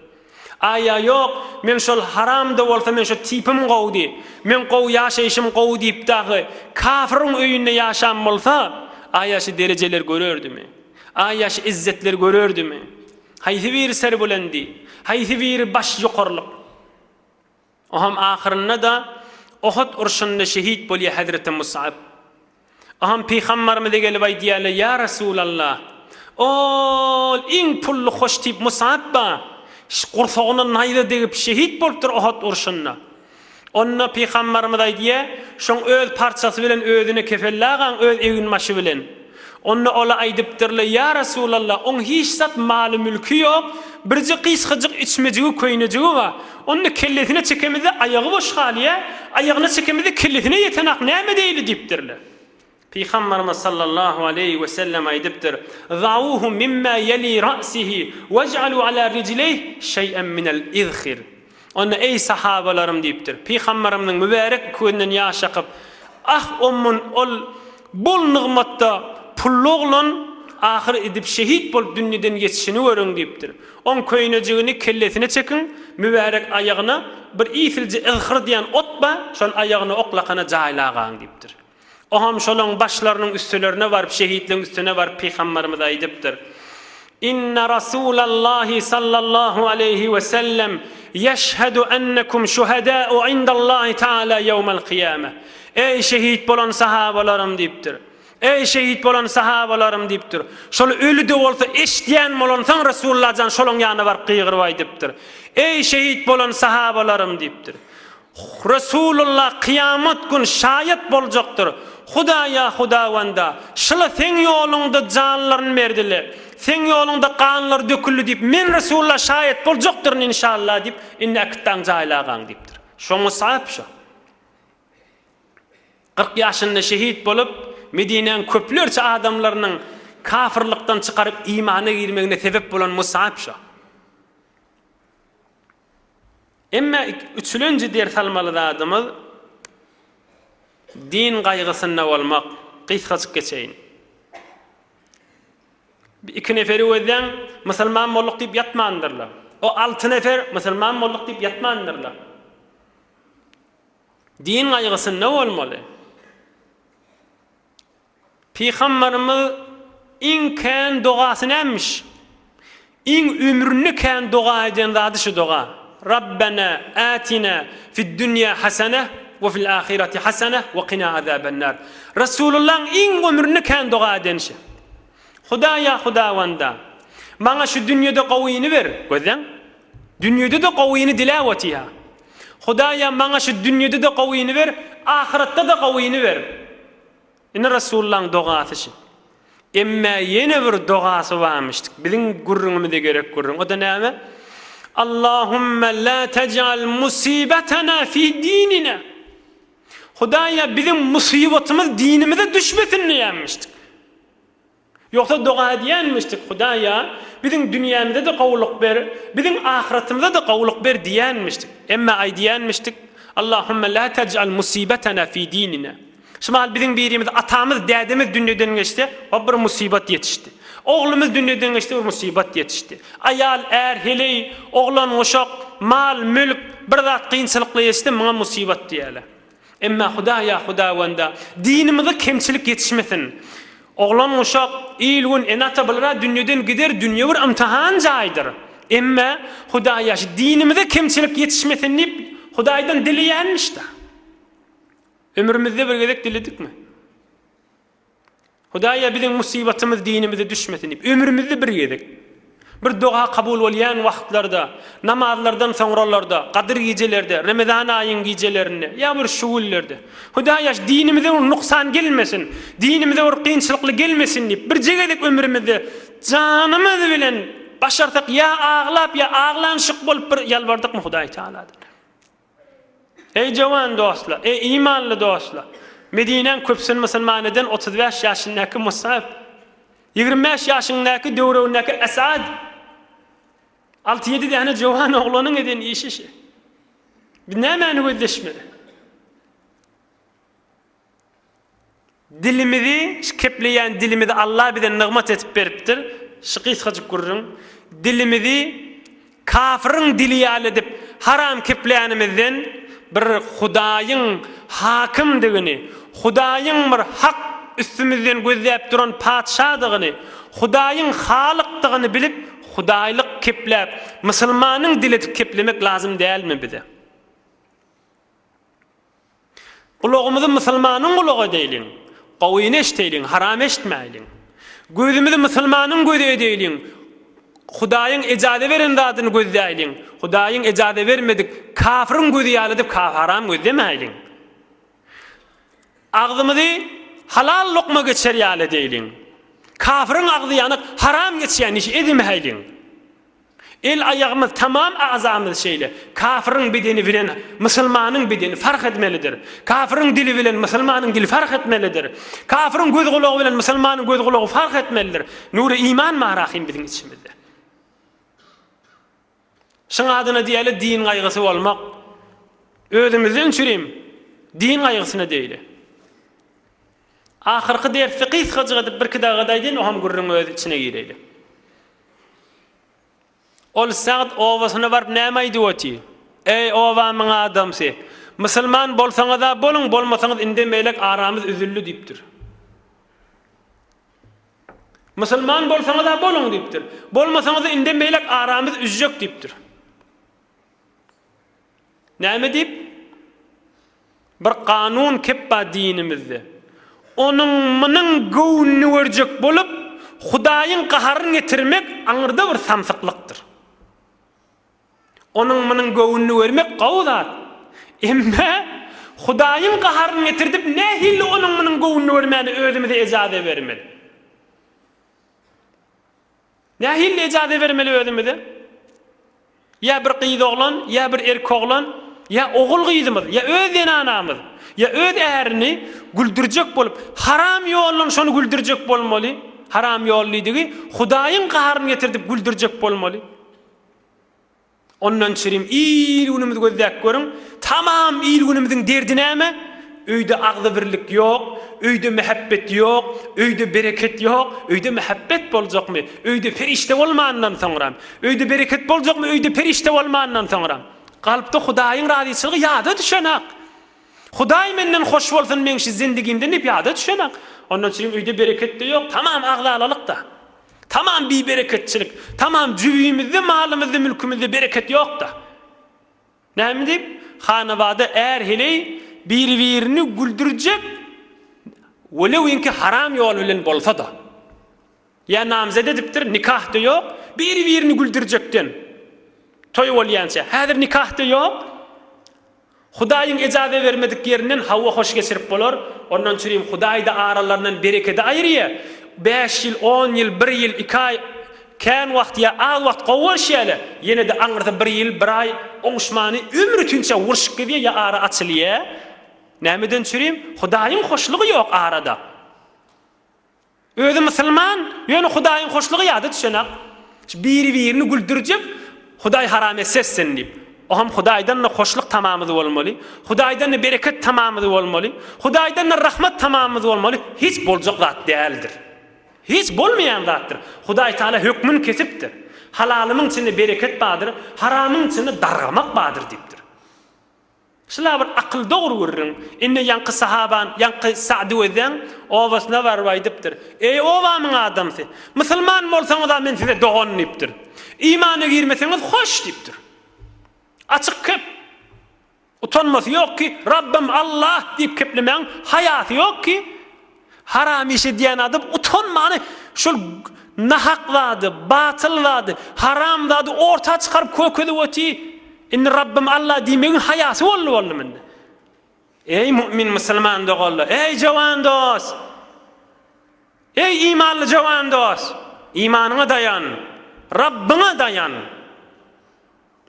Aýa ýok, men şol haram-da bolsa men şo tipim gowudy, meň gowy ýaşaýşym gowy diýip dagy kafyryň öýünde ýaşan bolsa, aýa şu derejeleri görerdimi? Aýa şu izzetleri görerdimi? Haýsy biri serbulendi? Haýsy biri baş ýokarlyk? Oham ahyrynda-da Ohud urşunda şehit bolýar hezreti Musab. Oham pygambarymyza gelip aýdýarlar, Ýa Resulallah, ol iň pully hoştip Musab ba, gursagyna naýza degip şehit bolupdyr Ohud urşunda. Onda pygambarymyz aýdýar, Şoň öz parçasy bilen özüne kefellagaň öz eginbaşy bilen. Onda ola aýdypdyrlar, Ýa Resulallah, oň hiç zat maly-mülki ýok, birje gysgajyk içmejigi, köýnejigi bar. Onda kellesine çekemizde aýagy boş galýar, aýagyna çekemizde kellesine ýetenak, näme edeýli diýipdirler. Pygamberimiz sallallahu aleýhi we sellem aýdypdyr, Zauhu mimma ýeli ra'sihi wej'alu ala rijleýh şeý'en minel izhir. Onda eý sahabalarym diýipdir. Pygamberimiziň mübärek gözünden ýaş akyp, Ah ommun ol bol nygmatda pully oglan ahyr edip şehit bolup dünýeden geçişini görüň diýipdir. Oň köýnejigini kellesine çekiň, mübärek aýagyna bir isilje yzhyr diýen ot bar, şony aýagyna oklakana jaýlagaň diýipdir. Oňam şolaň başlarynyň üstülerine baryp, şehitleň üstüne baryp pygambarymyz aýdypdyr, Inne Rasulallahi sallallahu aleýhi we sellem ýeşhedü ennekum şuhedâ'u indallahi teâlâ ýewmel kyýâme. Eý şehit bolan sahabalarym diýipdir. Eý şehit bolan sahabalarym diýipdir. Şol öli-de bolsa eşidýän bolansoň Resulullah jan şolaň ýanyna baryp gygyryp aýdypdyr. Eý şehit bolan sahabalarym diýipdir. Resulullah kyýamat gün şaýat boljakdyr. Hudaýa Hudawanda, şyla seň ýoluňda janlaryny berdile, seň ýoluňda ganlary döküldi diýip, men Resulullah şaýat boljakdyryn inşallah diýip, indi äkitdaň jaýlagaň diýipdir. Şo Musab şo. 40 ýaşynda şehit bolup, Medinäň köplerçe adamlarynyň kafyrlykdan çykaryp imana girmegine sebep bolan Musab şo. Emma üçülenji ders almaly zadymyz din gaýgysynda bolmak. Gysgajyk geçeýin. Bir iki neferi gözläň, musulman bolduk diýip ýatmandyrlar. O alty nefer musulman bolduk diýip ýatmandyrlar. Din gaýgysynda bolmaly. Pygambarymyz iň kän dogasy nämiş? Iň ömründe kän doga eden zady şu doga. Rabbena atina fid dünýä hasene we fil ahireti hasene we kina azabennar. Resulullahyň iň ömründe kän doga eden şi. Hudaýa Hudawanda, maňa şu dünýede gowyny ber. Gözläň. Dünýede-de gowyny diläp otyha. Hudaýa maňa şu dünýede-de gowyny ber, ahyretde-de gowyny ber. Ine Resulullahyň dogasy şi. Emme ýene bir dogasy barmyşdyk. Biziň gürrüňimize gerek gürrüň. O-da näme? Allahümme la tej'al musibetena fi dinina. Hudaýa biziň musybatymyz dinimize düşmesin diýenmişdik. Ýogsa doga edýänmişdik, Hudaýa, biziň dünýämize-de gowulyk ber, biziň ahyretimize-de gowulyk ber diýýänmişdik. Emma aýdýanmişdik, Allahümme la tej'al musibetena fi dinina. Şu mahal biziň birimiz atamyz, dädemiz dünýeden geçse, hop bir musybat ýetişdi. Oglumyz dünýeden geçse bir musybat ýetişdi. Aýal, är, heleý, oglan, uşak, mal, mülk, bir zat kynçylykly ýetişse muňa musybat diýýärler. Emma Hudaýa Hudawanda dinimize kemçilik ýetişmesin. Oglan uşak, il-gün, ene-ata bular-a dünýeden gider, dünýe bir ymtahan jaýdyr. Emma Hudaýa şu dinimize kemçilik ýetişmesin diýip Hudaýdan dileýänmiş-da. Ömrümizde bir gezek diledikmi? Hudaýa biziň musybatymyz dinimize düşmesin diýip, ömrümizde bir gezek bir doga kabul bolýan wagtlarda, namazlardan soňralarda, Gadyr gijelerde, Remezan aýyň gijelerinde ýa bir şu günlerde Hudaýa şu dinimize bir nuksan gelmesin, dinimize bir kynçylykly gelmesin diýip, birje gezek ömrümizde janymyz bilen başarsak ýa aglap ýa aglanyşyk bolup bir ýalbardykmy Hudaý Tagaladan? Eý jowan dostlar, eý imanly dostlar! Medinäň köpüsini musulman eden 35 ýaşyndaky Musab, 25 ýaşyndaky döwregindäki Esad, alty-ýedi däne jowan oglanyň eden işi şi. Biz nämäni gözleşmeli? Dilimizi, şu kepleýän dilimizi Allah bize nygmat edip beripdir. Şu gysgajyk gürrüň. Dilimizi kafyryň dili ýaly edip haram keplänimizden bir Hudaýyň hakymdygyny, Hudaýyň bir hak üstümizden gözläp duran patyşadygyny, Hudaýyň halykdygyny bilip hudaýlyk kepläp, musulmanyň dili edip keplemek lazym dälmi bize? Gulagymyzy musulmanyň gulagy edeýliň, gowyny eşdeýliň, haram eşitmäýliň. Gözümizi musulmanyň gözi edeýliň, Hudaýyň ejaza beren zadyny gözläýliň, Hudaýyň ejaza bermedik kafyryň gözi ýaly edip haram gözlemäýliň. Agzymyzy halal lokma geçer ýaly edeýliň. Kafyryň agzy ýanyk haram geçýän işi edmäýliň. El-aýagymyz, tamam agzamyz şeýle. Kafyryň bedeni bilen musulmanyň bedeni fark etmelidir. Kafyryň dili bilen musulmanyň dili fark etmelidir. Kafyryň göz-gulagy bilen musulmanyň göz-gulagy fark etmelidir. Nury iman bar ahym biziň içimizde. Şuň adyna diýeli din gaýgysy bolmak. Özümizden çürim din gaýgysyna diýeli. Ahyrky dersi gysgajyk edip birki dagyda aýdaýyn, o hem gürrüň öz içine gireýli. Ol Sagt obasyna baryp näme aýdyp otyr? Eý, obamyň adamsy! Musulman bolsaňyz-a boluň, bolmasaňyz indem beýlek aramyz üzüldi diýipdir. Musulman bolsaňyz-a boluň diýipdir. Bolmasaňyz-a indem beýlek aramyz üzjek diýipdir. Näme diýip? Bir kanun kep bar dinimizde. Onuň munuň göwnüni görjek bolup, Hudaýyň gaharyny getirmek aňyrda bir samsyklykdyr. Onuň munuň göwnüni görmek gowy zat. Emma Hudaýyň gaharyny getirdip nähili onuň munuň göwnüni görmäne özümize ejaza bermeli? Nähili ejaza bermeli özümize? Ýa bir gyz oglan, ýa bir erk oglan, ýa ogul gyzymyz, ýa öz zenanamyz, ýa öz ärini güldürjek bolup, haram ýoldan şony güldürjek bolmaly. Haram ýol diýdigi, Hudaýyň gaharyny getirdip güldürjek bolmaly. Ondan çirim il-günümizi gözläp görüň, tamam il-günümiziň derdi näme? Öýde agzybirlik ýok, öýde mähebbet ýok, öýde bereket ýok, öýde mähebbet boljakmy, öýde perişde bolmandan soňram, öýde bereket boljakmy, öýde perişde bolmandan soňram. Kalpda Hudaýyň razyçylygy ýada düşenak. Hudaý menden hoş bolsun meň şu zindigimden diýip ýada düşenak. Ondan çirim öýde bereket-de ýok, tamam agzalalyk-da. Tamam bibereketçilik. Tamam jübimizde, malymyzda, mülkümizde bereket ýok-da. Näme diýip? Hanabada är-heleý biri-birini güldürjek, welewinki haram ýol bilen bolsa-da. Ýa namzet edipdir, nikah-da ýok, biri-birini güldürjekden. Toý bolýança. Häzir nikah-da ýok. Hudaýyň ejaza bermedik ýerinden hawa hoş geçirip bolar, ondan çürim Hudaý-da aralaryndan berekedi aýyrýa, bäş ýyl, on ýyl, bir ýyl, iki aý. Kän wagt ýa az wagt gowy bolşy ýaly, ýene-de aňyrsy bir ýyl, bir aý oňuşmany ömri tünçe urşup gidýär ýa ara açylýar. Nämeden çürim? Hudaýyň hoşlugy ýok arada. Özi musulman, ýöne Hudaýyň hoşlugy ýada düşenak. Şu biri-birini güldürjek, Hudaý haram etse etsin diýip. Oňam Hudaýdan-da hoşluk tamamyz bolmaly, Hudaýdan-da bereket tamamyz bolmaly, Hudaýdan-da rahmat tamamyz bolmaly, hiç boljak zat däldir. Hiç bolmaýan zatdyr. Hudaý Taala hökmün kesipdir. Halalymyň içinde bereket bardyr, haramyň içinde dargamak bardyr diýipdir. Şula bir akyl dogry gürrüň. Indi ýaňky sahaban, ýaňky Sa'dy Wezzäň obasyna baryp aýdypdyr. Eý obamyň adamsy, musulman bolsaňyz-a men size dogan diýipdir. Imana girmeseňiz hoş diýipdir. Açyk kep. Utanmasy ýok ki, Rabbym Allah diýip keplemäň haýasy ýok ki. Haram iş edýän adam utanmany şol nahak zady, batyl zady, haram zady orta çykaryp kökezip oty. Indi Rabbym Allah diýmegiň haýasy boldy boldum indi. Eý mu'min musulman doganlar, eý jowan dost! Eý imanly jowan dost! Imanyňa daýan, Rabbyňa daýan.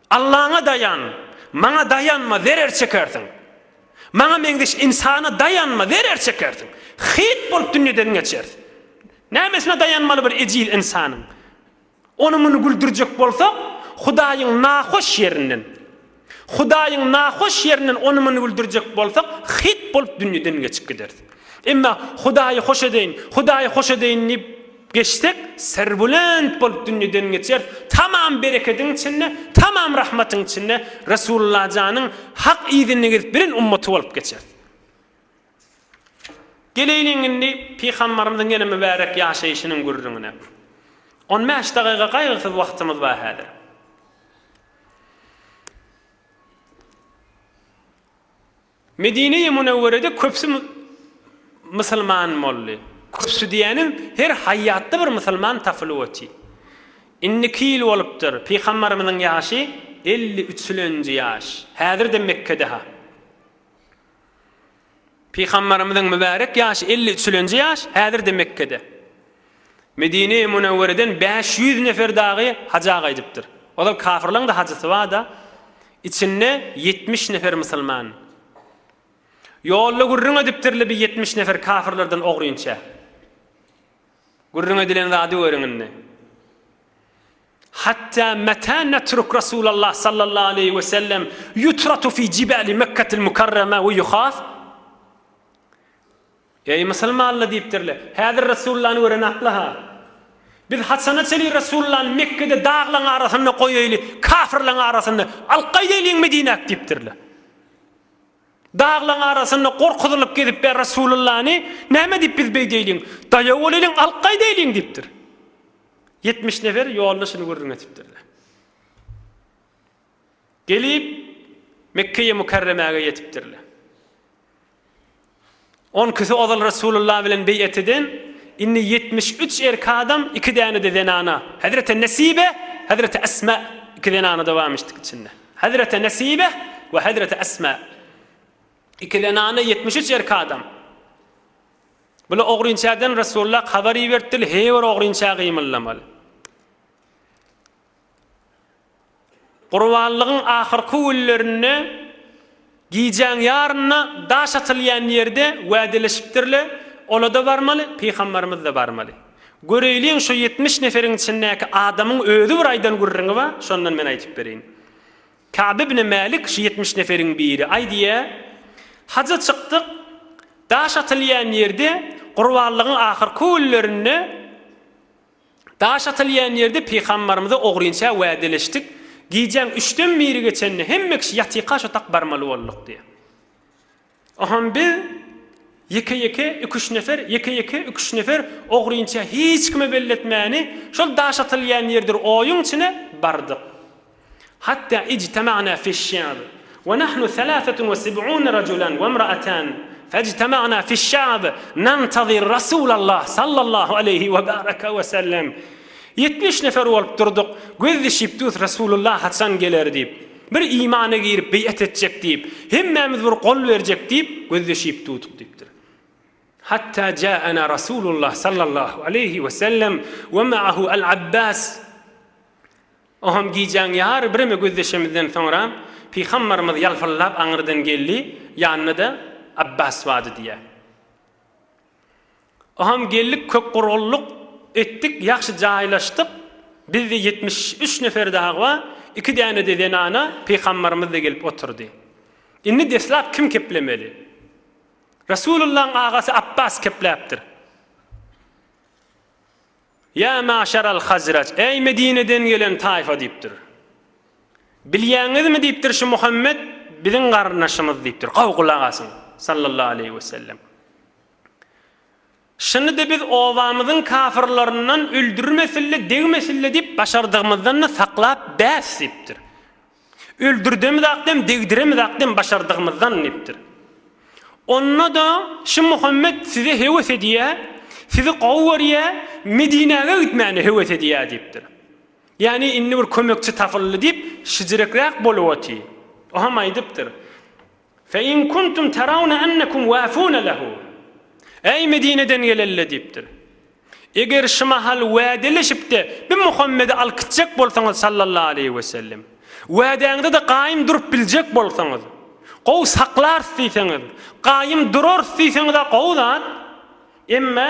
Allaňa daýan, maňa daýanma, zerer çekersiň. Maňa meňzeş ynsana daýanma, zerer çekersiň. Hyt bolup dünýeden geçersiň. Nämesine daýanmaly bir ejiz ynsanyň? Ony-muny güldürjek bolsak, Hudaýyň nahoş ýerinden, Hudaýyň nahoş ýerinden ony-muny güldürjek bolsak, hyt bolup dünýeden geçip gideris. Emma Hudaýy hoş edeýin, Hudaýy hoş edeýin diýip geçsek, serbülent bolup dünýeden geçeris. Tamam berekediň içinde, tamam rahmatyň içinde Resulullah janyň hak yzynda gezip bilen ummaty bolup geçeris. Geleýliň indi Pygambarymyzyň ýene mübärek ýaşaýşynyň gürrüňine. On bäş dagyga gaýgysyz wagtymyz bar häzir. Medine-i Münewwerede köpüsi musulman boldy. Köpüsi diýýänim, her haýýatda bir musulman tapylyp otyr. Indiki ýyl bolupdyr, Pygambarymyzyň ýaşy 50 üçülenji ýaş. Häzir-de Mekgede-ha. Pygambarymyzyň mübärek ýaşy 50 üçülenji ýaş, häzir-de Mekgede. Medine-i Münewwereden 500 nefer dagy haja gaýdypdyr. Ozal kafyrlaryň-da hajysy bar-da, içinde 70 nefer musulman. Ýolda gürrüň edipdirler bir 70 nefer kafyrlardan ogrynça. Gürrüň edilen zady görüň indi. Hatda meta netruk Rasulallah sallallahu aleýhi we sellem ýutratu fi jibali Mekketil Mukarrama we ýuhaf? Eý musulmanlar diýipdirler, häzir Resulullany gören akly-ha. Biz haçana çenli Resulullany Mekgede daglaň arasynda goýaýly, kafirleň arasynda, alyp gaýdaýlyň Medinäk diýipdirler. Daglaň arasynda gorkuzylyp gezip ber Resulullany, näme diýip biz beýdeýliň, daýaw bolaýlyň, alyp gaýdaýlyň diýipdir. 70 nefer ýolda şuny gürrüň etipdirler. Gelip Mekgeýe Mükerremäge ýetipdirler. Onkisi ozal Resulullah bilen beýet eden, indi 73 erkek adam, iki däne-de zenana. Hezreti Nesibe, Hezreti Esma iki zenana-da barmyşdyk içinde. Hezreti Nesibe we Hezreti Esma. Iki zenana 73 erkek adam. Bular ogrynçadan Resulullah habar iberipdir, heý bir ogrynça gymyldamaly. Gurbanlygyň ahyrky günlerinde gijäň ýarynda daş atylýan ýerde wädeleşipdirler, ola-da barmaly, pygambarymyz-da barmaly. Göreýliň şu 70 neferiň içindäki adamyň özi bir aýdan gürrüňi bar, şondan men aýdyp bereýin. Ka'b ibn Mälik şu 70 neferiň biri aýdýar, Haja çykdyk, daş atylýan ýerde gurbanlygyň ahyrky günlerinde Daş atylýan ýerde pygambarymyza ogrynça wädeleşdik, gijäň üçden biri geçende hemme kişi ýatyka şo tak barmaly bolduk diýýär. Oňam biz ýeke-ýeke iki-üç nefer, ýeke-ýeke iki-üç nefer ogrynça hiç kime belli etmäni şol daş atylýan ýerdir oýuň içine bardyk. Hatda ijtema'na fiş-şi'b we nahnu selâsetun we seb'ûne rajulan we imra'atan fejtema'na fiş-şi'b nantazir Rasûlallah sallallahu aleýhi we bäreke we sellem. 70 nefer bolup durduk, göz dişip durus Resulullah haçan geler diýip. Bir imana girip beýat etjek diýip, hemmämiz bir gol berjek diýip, göz dişip durduk diýipdir. Hatta ja'ana Rasulullah sallallahu aleýhi we sellem we ma'ahu al-Abbas. Oham gijäň ýary bireme gözleşemizden soňra Pygambarymyz ýalpyldap aňyrdan geldi, ýanynda-da Abbas bardy diýýär. Oham geldik kök gurgunlyk etdik, ýagşy jaýlaşdyk. Bizde 73 nefer dagy bar, iki däne-de zenana Pygambarymyz-da gelip oturdy. Indi deslap kim keplemeli? Resulullahyň agasy Apbas kepläpdir. Ýa maşaral hazraç, eý Medineden gelen taýfa diýipdir. Bilýäňizmi diýipdir şu Muhammet biziň garyndaşymyz diýipdir. Gowy gulak asyň. Sallallahu aleýhi we sellem. Şuny-da biz obamyzyň kafyrlaryndan öldürmesin-le, degmesin-le diýip başardygymyzdan-da saklap bäs diýipdir. Öldürdemizakdem, degdiremizakdem başardygymyzdan diýipdir. Onda-da şu Muhammet size höwes edýär, sizi gowy görýär, Medinäge gitmäne höwes edýär diýipdir. Ýagny indi bir kömekçi tapyldy diýip, şijirekräk bolup otyr. O hem aýdypdyr. Fe in kuntum tarawna ennekum wafuna lehu. Eý Medineden gelenler diýipdir. Eger şu mahal wädeleşip-de bir Muhammedi alyp gitjek bolsaňyz sallallahu aleýhi we sellem, wädäňizde-de gaýym durup biljek bolsaňyz, gowy saklarys diýseňiz, gaýym durarys diýseňiz-ä gowy zat. Emma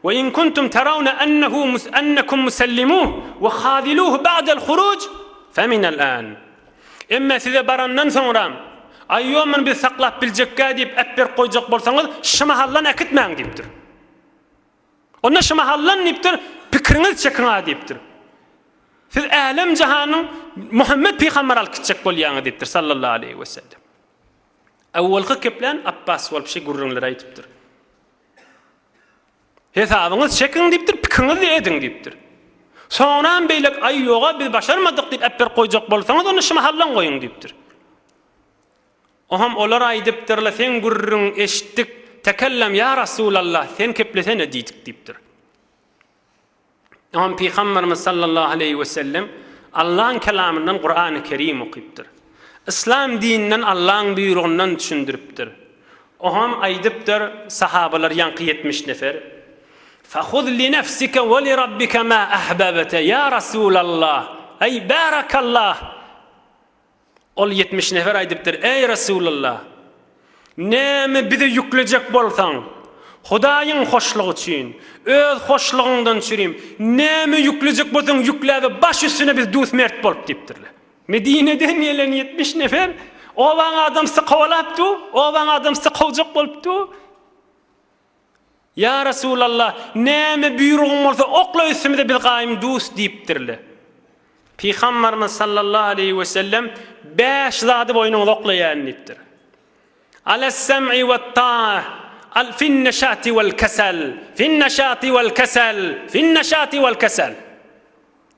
we in kuntum tarawna ennehu ennekum musellimuh we haziluhu ba'del huruj fe minel an. Emma size barandan soňra, Aý ýo muny biz saklap biljekkä diýip äpberip goýjak bolsaňyz, şu mahaldan äkitmäň diýipdir. Onda şu mahaldan diýipdir, pikiriňizi çekiň-a diýipdir. Siz älem-jahanyň Muhammet pygamberi alyp gitjek bolýaňyz diýipdir sallallahu aleýhi we sellem. Awwalky keplän Apbas bolup şeý gürrüňleri aýdypdyr. Hesabyňyzy çekiň diýipdir, pikiriňizi ediň diýipdir. Soňram beýlek aý ýoga biz başarmadyk diýip äpberip goýjak bolsaňyz onda şu mahaldan goýuň diýipdir. Oham olar aýdypdyrlar seň gürrüň eşitdik, tekellem ýa Rasulallah sen keplesene diýdik diýipdir. Oňa Pygamberimiz sallallahu aleýhi we sellem Allaň kelamyndan Kurany Kerim okypdyr. Yslam dininden Allaň buýrugyndan düşündiripdir. Oňam aýdypdyr, sahabalar ýaňky 70 nefer, Fahuz li nefsike we li rabbike ma ahbabte ýa Rasulallah, eý barakallah! Ol 70 nefer aýdypdyr, Eý, Resulallah! Näme bize ýüklejek bolsaň, Hudaýyň hoşlugy üçin, öz hoşlugyňdan çürim, näme ýüklejek bolsaň, ýükläbe baş üstüne biz dus mert bolup diýipdirler. Medineden gelen 70 nefer obaň adamsy kowalap dur, obaň adamsy kowjak bolup dur. Ýa Resulallah, näme buýrugyň bolsa okla üstümize biz gaýym dus diýipdirler. Pygambarymyz sallallahu aleýhi we sellem bäş zady boýnuňyza oklaýan diýipdir. Alas-sam'i wat-ta'a al fin-neşati wal-kesel, fin-neşati wal-kesel, fin-neşati wal-kesel.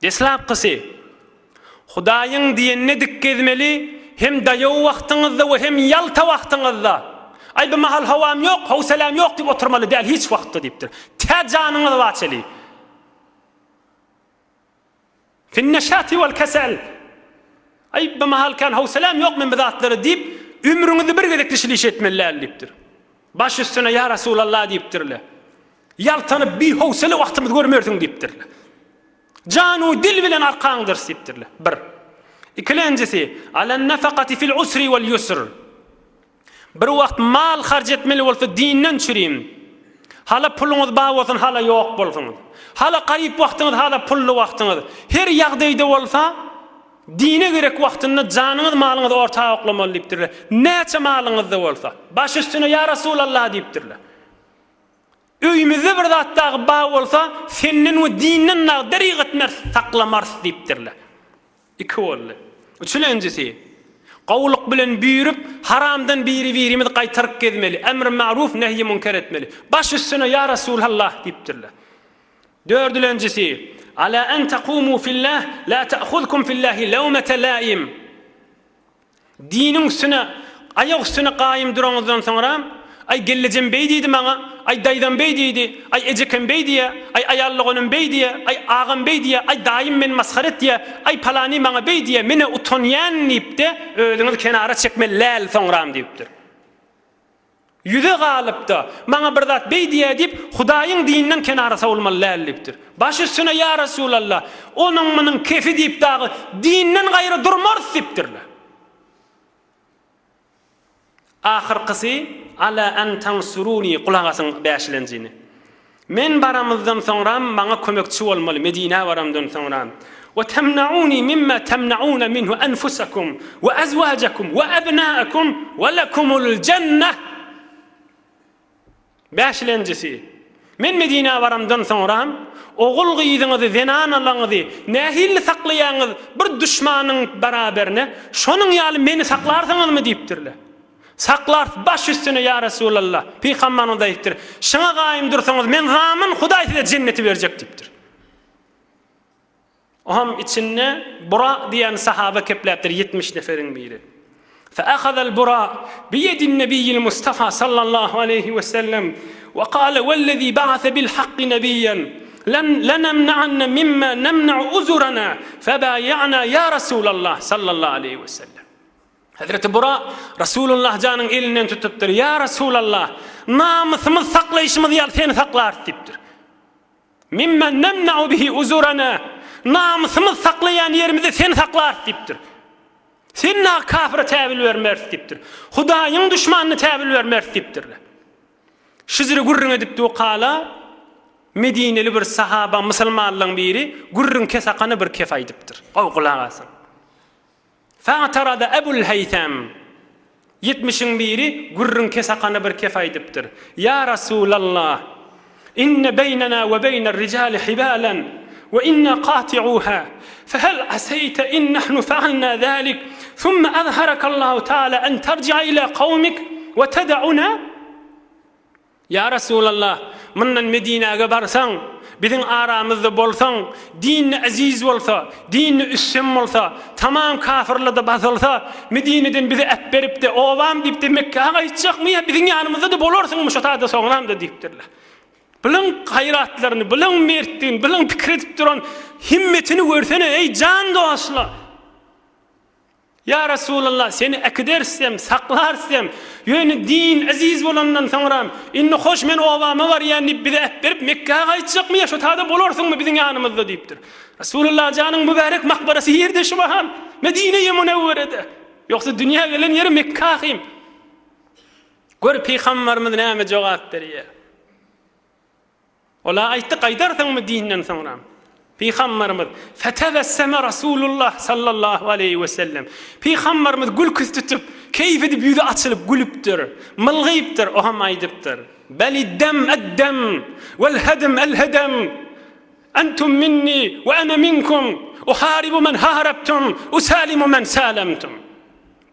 Deslapkysy, Hudaýyň diýenine dik gezmeli, hem daýaw wagtyňyzda we hem ýalta wagtyňyzda. Aý, bu mahal howam ýok, howseläm ýok diýip oturmaly däl hiç wagtda diýipdir. Tä janyňyz bar çeli. Finneşati wal kesel. Aý, bu mahal kän howseläm ýok men bu zatlara diýip, ömrüňizde bir gezek dişil iş etmeli däl diýipdir. Baş üstüne ýa Resulallah diýipdirler. Ýaltanyp bihowsele wagtymyzy görmersiň diýipdirler. Jan-u dil bilen arkaňdyrys diýipdirler. Bir. Ikilenjisi, Alan-nafakati fil usri wal ýusr. Bir wagt mal harç etmeli bolsa dinden çürim. Hala puluňyz bar bolsun, hala ýok bolsun. Hala garyp wagtyňyz, hala pully wagtyňyz. Her ýagdaýda bolsa, dine gerek wagtynda janyňyz, malyňyzy orta oklamaly diýipdirler. Näçe malyňyzda bolsa, baş üstüne ýa Resulallah diýipdirler. Öýümizde bir zat dagy bar bolsa, senden we dinden dagy derig etmeris, saklamarys diýipdirler. Iki boldy. Üçülenjisi, gowulyk bilen buýrup, haramdan biri-birimizi gaýtaryp gezmeli, emri ma'ruf, nehýi münker etmeli. Baş üstüne ýa Resulallah diýipdirler. Dördülenjisi, Ala en takumu fillah, la ta'huzkum fillahi lawmete laim. Diniň üstüne, aýak üstüne gaýym duraňyzdan soňra, Aý, gelnejem beý diýdi maňa, aý, daýzam beý diýdi, aý, ejekem beý diýýä, aý, aýal doganym beý diýýä, aý, agam beý diýýä, aý, daýym meni masgara etýä, aý, palany maňa beý diýýä, men-ä utanýan diýip-de, özüňizi kenara çekmeli däl soňram diýipdir. Ýüze galyp-da, maňa bir zat beý diýýär diýip, Hudaýyň dininden kenara sowulmaly däl diýipdir. Baş üstüne ýa Resulallah, onuň-munuň kefi diýip dagy dinden gaýra durmarys diýipdirler. Ahyrkysy, Ala an tansuruni, gulak asyň bäşilenjini. Men baramyzdan soňram maňa kömekçi bolmaly, Medinä baramdan soňram. We temnauni mimma temnauna minhu enfusakum we azwajakum we abnaakum we lekumul jenneh. Bäşilenjisi, Men Medinä baramdan soňram ogul-gyzyňyzy, zenanalaňyzy nähili saklaýaňyz bir duşmanyň baraberine, şonuň ýaly meni saklarsyňyzmy diýipdirler. Saklarys baş üstüne ýa Resulallah. Pygamberimiz aýdypdyr, Şuňa gaýym dursaňyz men zamyn Hudaý size jenneti berjek diýipdir. Oňam içinde Bura diýen sahaba kepläpdir 70 neferiň biri. Feahazal Bura biýedin nebiýil Mustafa sallallahu aleýhi we sellem we kale wellezî ba'ase bil hakki nebiýen len lenemna'anne mimma nemna'u uzurana febaýa'na ýa Resulallah sallallahu aleýhi we sellem. Hezreti Bura Resulullah janyň elinden tutupdyr. Ýa Resulallah, namysymyz saklaýşymyz ýaly seni saklarys diýipdir. Mimma nemna'u bihi uzurana. Namysymyz saklaýan ýerimizde seni saklarys diýipdir. Sen nag kafyra täwil bermeris diýipdir. Hudaýyň duşmanyna täwil bermeris diýipdirler. Şyjyry gürrüň edip dukala Medineli bir sahaba musulmanlaryň biri gürrüň kesakana bir kef aýdypdyr. Gowy gulak asyň. Fa'tarada Ebul Heýsem, Ýetmişiň biri gürrüň kesakana bir kef aýdypdyr. Ýa Rasulallah! Inne beýnena we beýner rijali hibalen we inna kati'uha, fehel aseýte in nahnu fa'alna zalik, summe azharakallahu ta'ala en terji'a ila kawmik we teda'una? Ýa Resulallah, mundan Medinäge barsaň, biziň aramyzda bolsaň, din-de eziz bolsa, din-de üstem bolsa, tamam kafyrlar-da basylsa, Medineden bizi äpberip-de, obam diýip-de Mekgä gaýtjakmy ýa biziň ýanymyzda-da bolarsyňmy şo taýda soňram-da diýipdirler. Bulaň gaýratlaryny, bulaň mertligini, bulaň pikir edip duran himmetini görsene, eý, jan dostlar! Ýa Resulallah, seni äkiderisem, saklarysem, ýöne din eziz bolandan soňram, indi hoş men obama barýan diýip bizi äpberip Mekgä gaýtjakmy ýa şo tada bolarsyňmy biziň ýanymyzda diýipdir. Resulallah janyň mübärek makbarasy ýerde şu mahal, Medine-i Münewwerede. Ýogsa dünýä gelen ýeri Mekge ahym. Gör pygambarymyz näme jogap berýär. Ola aýtdy, Gaýdarsyňmy dinden soňra? Pygamberimiz, Fetebesseme Rasulullah sallallahu aleýhi we sellem. Pygamberimiz gülküsi tutup, keýp edip ýüzi açylyp gülüpdir, mylgypdyr, o hem aýdypdyr, Beliddem eddem, wel hedem el hedem, entum minni we ene minkum, uharibu men harabtum, usalimu men salamtum.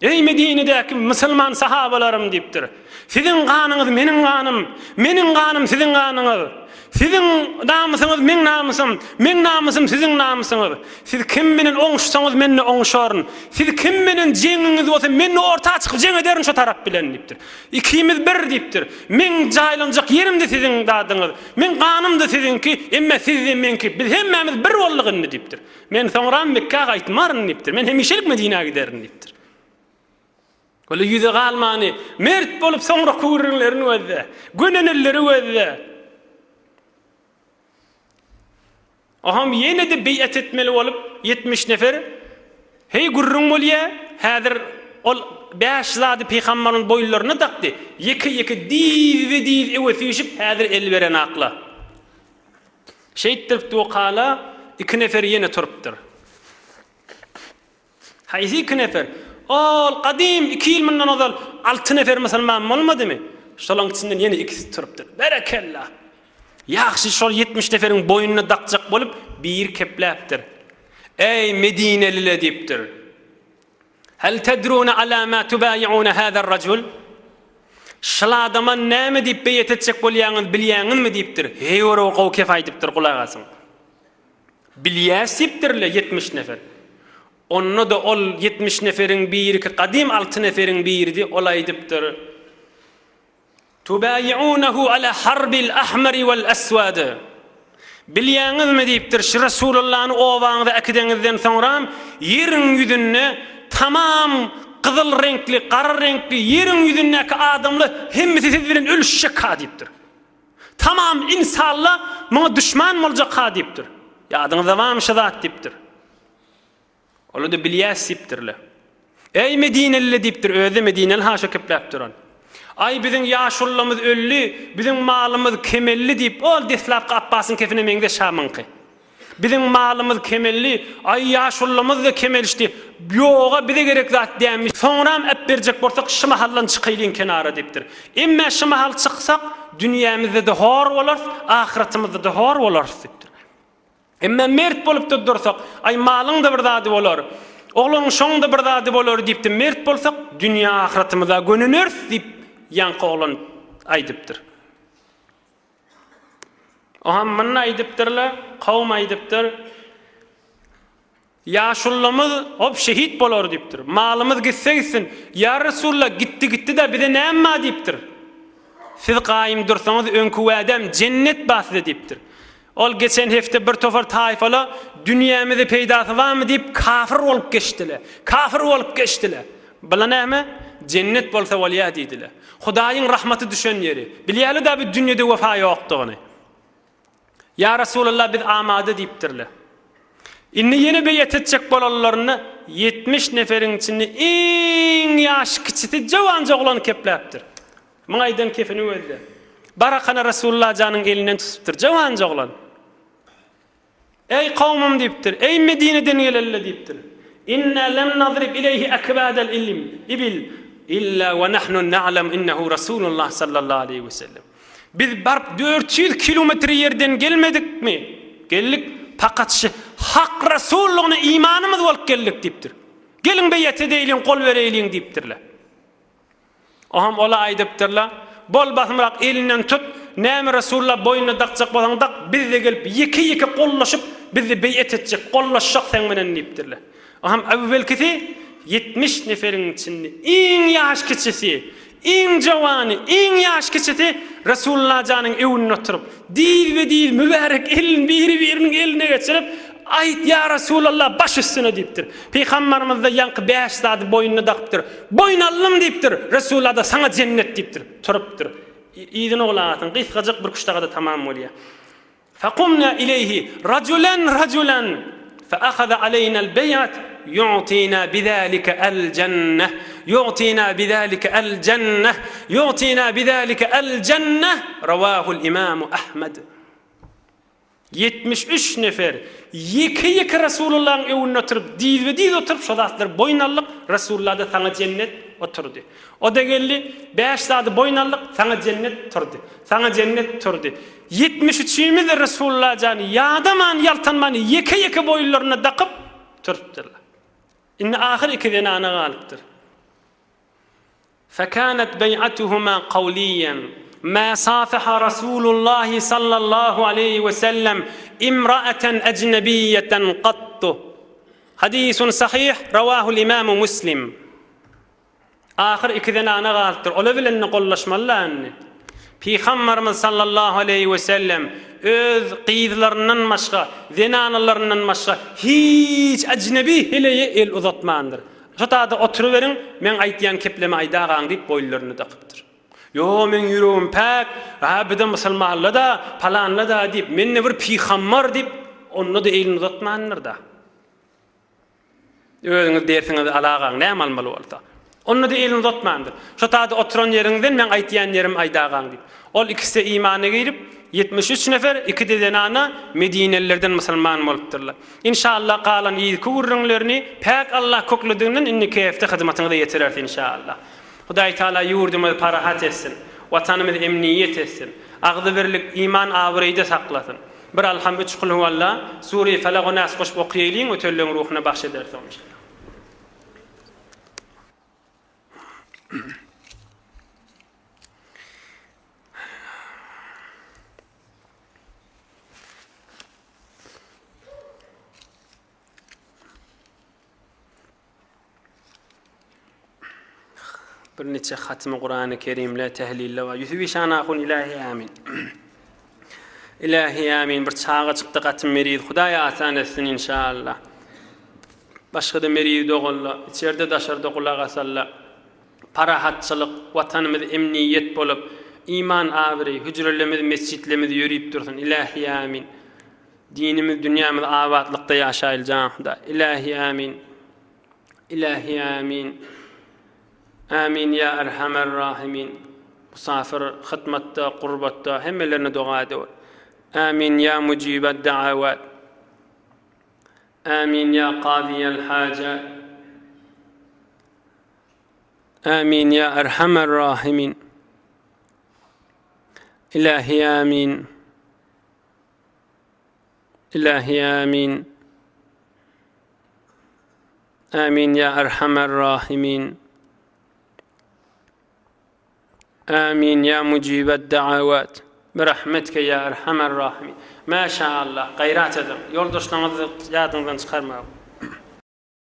Eý, Medinedäki musulman sahabalarym! diýipdir. Siziň ganyňyz meniň ganym, meniň ganym siziň ganyňyz. Siziň namysyňyz meň namysym, meň namysym siziň namysyňyz. Siz kim bilen oňuşsaňyz men-de oňuşaryn. Siz kim bilen jeňiňiz bolsa men-de orta çykyp jeň ederin şo tarap bilen diýipdir. Ikimiz bir diýipdir. Meň jaýlanjak ýerim-de siziň zadyňyz, meň ganym-da siziňki, emme siz-de meňki. Biz hemmämiz bir bolduk indi diýipdir. Men soňram Mekgä gaýtmaryn diýipdir. Men hemişelik Medinä giderin diýipdir. Ol ýüze galmany, mert bolup soňraky gürrüňlerini gözle, gönenilleri gözle. Oham ýene-de beýat etmeli bolup 70 nefer heý gürrüň bolýa, häzir ol bäş zady pygambaryň boýunlaryna dakdy. Ýeke-ýeke dyzbe-dyz öwe süýşüp häzir el beren akla. Şeýtdirip dukala iki nefer ýene turupdyr. Haýsy iki nefer? Ol gadym iki ýyl mundan ozal alty nefer musulman bolmadymy? Şolaň içinden ýene ikisi turupdyr. Berekella! Ýagşy şol 70 neferiň boýnuna dakjak bolup, biri kepläpdir. Eý, medinelile diýipdir. Hel tedrune ala ma tubaýi'une hazar rajul? Şul adama näme diýip beýet etjek bolýaňyz bilýäňizmi diýipdir. Heý ora gowy kef aýdypdyr gulak asyň. Bilýäs diýipdirle 70 nefer. Onda-da ol 70 neferiň biriki gadym 6 neferiň biridi ol aýdypdyr. Tubaýi'unehu ala harbil ahmari wal aswad. Bilýäňizmi diýipdir, şu Resulullany obaňyza äkideňizden soňram ýeriň ýüzünde tamam. gyzyl reňkli, gara reňkli ýeriň ýüzündäki adamlar hemmesi siz bilen ölüşjek-ha diýipdir. Tamam insalla muňa duşman boljak-ha diýipdir. Ýadyňyzda barmy şu zat diýipdir. Olar-da bilýäs diýipdirler. Eý, medinelile diýipdir, özi-de medineli ha şo kepläp duran. Aý, biziň ýaşullamyz öldi, biziň malymyz kemeldi diýip, ol deslapky Apbasyň kefine meňzeş ha muňky. Biziň malymyz kemeldi, aý, ýaşullamyz-da kemelişdi, ýog-a bize gerek zat dämiş, soňram äpberjek bolsak şu mahaldan çykaýlyň kenara diýipdir. Emmä şu mahal çyksak, dünýämizde-de hor bolarys, ahyratymyzda-da hor bolarys diýipdir. Emme mert bolup-da dursak, aý malyň-da bir zady bolar, oglanyň şoň-da bir zady bolar diýipdi, mert bolsak, dünýä-ahyratymyza göneneris diýip, ýaňky oglan aýdypdyr. Oham muny aýdypdyrlar, kowum aýdypdyr. Ýaşulymyz hop şehit bolar diýipdir. Malymyz gitse gitsin. Ýa Resulla, gitdi gitdi-de bize näme bar diýipdir. Siz gaýym dursaňyz öňki wädäm jennet bar size diýipdir. Ol geçen hepde bir topar taýfala dünýämize peýdasy barmy diýip kafir bolup geçdile. Kafir bolup geçdile. Bula näme? Jennet bolsa bolýa diýdile. Hudaýyň rahmaty düşen ýeri. Bilýäli-dä bu dünýede wepa ýokdugyny. Ýa Resulallah biz amada diýipdirler. Indi ýene beýet etjek bolanlarynda 70 neferiň içinde iň ýaş kiçisi jowanja oglan kepläpdir. Muň aýdan kefini gözle. Barakana Resulullah janyň elinden tutupdyr jowanja oglan. Eý kowmum diýipdir, eý Medineden gelenler diýipdir. Inna lem nadrib ileýhi akbadal ilim, ibil, illa we nahnu na'lem innehu Rasulullah sallallahu aleýhi we sellem. Biz baryp 400 kilometr ýerden gelmedikmi? Geldik, pakat şu Hak Resullygyna imanymyz bolup geldik diýipdir. Geliň beýet edeýliň, gol bereýliň diýipdirler. Oham ola aýdypdyrlar, Bol basymrak elinden tut, näme Resulla boýnuna dakjak bolsaň dak, biz-de gelip ýeke-ýeke gollaşyp, biz-de beýet etjek, gollaşjak seň bilen diýipdirler. Oham äwwelkisi 70 neferiň içinde iň ýaş kiçisi, iň jowany, iň ýaş kiçisi Resulla janyň öwünde oturyp, dizbe-diz mübärek elini biri-biriniň eline geçirip, Aýt, ýa Resulallah, baş üstüne diýipdir. Pygambarymyz-da ýaňky bäş zady boýnuna dakypdyr. Boýun aldym diýipdir. Resulallah-da saňa jennet diýipdir. Turupdyr. Yzyny gulak asyň, gysgajyk bir küştagada tamam bolýar. Fakumna ileýhi rajulan rajulan fa ahaza aleýnal beýat ýu'tina bizalika al-jannah ýu'tina bizalika al-jannah ýu'tina bizalika al-jannah rawahul imamu Ahmad. 73 nefer ýeke-ýeke Resulullahyň öňünde oturyp, dizbe-diz oturyp, şo zatlary boýun aldyk, Resulullah-da saňa jennet oturdy. O-da geldi, bäş zady boýun aldyk, saňa jennet turdy. Saňa jennet turdy. Ýetmiş üçimiz-de Resulullah jany ýadaman, ýaltanman ýeke-ýeke boýunlaryna dakyp turupdyrlar. Indi ahyr iki zenana galypdyr. Fekânet beý'atuhumâ kawliýen, Mâ sâfeha Rasûlullâhi sallallahu aleýhi we sellem imra'aten ecnebiýeten gattu. Hadîsun sahih, rawâhul imâmu Muslim. Ahyr iki zenana galypdyr. Olar bilen-de gollaşmaly-da indi. Pygambarymyz sallallahu aleýhi we sellem öz gyzlaryndan başga, zenanalaryndan başga hiç ecnebi heleýe el uzatmandyr. Şu taýda oturyberiň, meň aýtýan keplemi aýdagaň diýip boýunlaryna dakypdyr. Ýo, meň ýüregim päk, hä, bizde musulmanla-da, palanla-da diýip, men-de bir pygambar diýip, onda-da elini uzatmandyr-da. Özüňiz dersiňizi alagaň, näme almaly bolsa. Onda-da elini uzatmandyr. Şu taýda oturan ýeriňizden meň aýtýan ýerimi aýdagaň diýip. Ol ikisi-de imana girip, 73 nefer, iki-de zenana medinelilerden musulman bolupdyrlar. Inşallah galan yzky gürrüňlerini päk Allah köklediginden indiki hepde hyzmatyňyza ýetireris inşallah. Hudaý Taala ýurdumyzy parahat etsin. Watanymyzy emniýet etsin. Agzybirlik, iman abraýda saklasyn. Bir Alham üç Kulhuwalla, Sure-i Felak we Nas goşup okaýalyň ötenleň ruhuna bagş ederis inşallah. Bir niçe hatymy Kurany Kerimle tehlille bar. Ýusup işan ahun ilahi amin. Ilahi amin. Bir çaga çykdy gaty meriz. Hudaý asan etsin inşallah. Başga-da meriz doganla, içerde daşarda gulak asalla. Parahatçylyk, Watanymyz emniýet bolup, iman abraý, hüjrelerimiz, mesjitlerimiz ýörip dursun. Ilähi Amin. Dinimiz, dünýämiz abatlykda ýaşaýyl jan Hudaý. Ilähi Amin. Ilähi Amin. Amin ýa Erhamer Rahimin. Musafir, hytmatda, gurbatda hemmelerine doga edewür. Amin ýa Mujibed Da'awat. Amin ýa Kazyýel Hajat. Amin ýa Erhamer Rahimin. Ilähi Amin. Ilähi Amin. Amin ýa Erhamer Rahimin. Amin ýa Mujibed Da'awat. Birahmetike ýa Erhamer Rahimin. Maşa Allah, gaýrat ediň. Ýoldaşlaryňyzy ýadyňyzdan çykarmaň.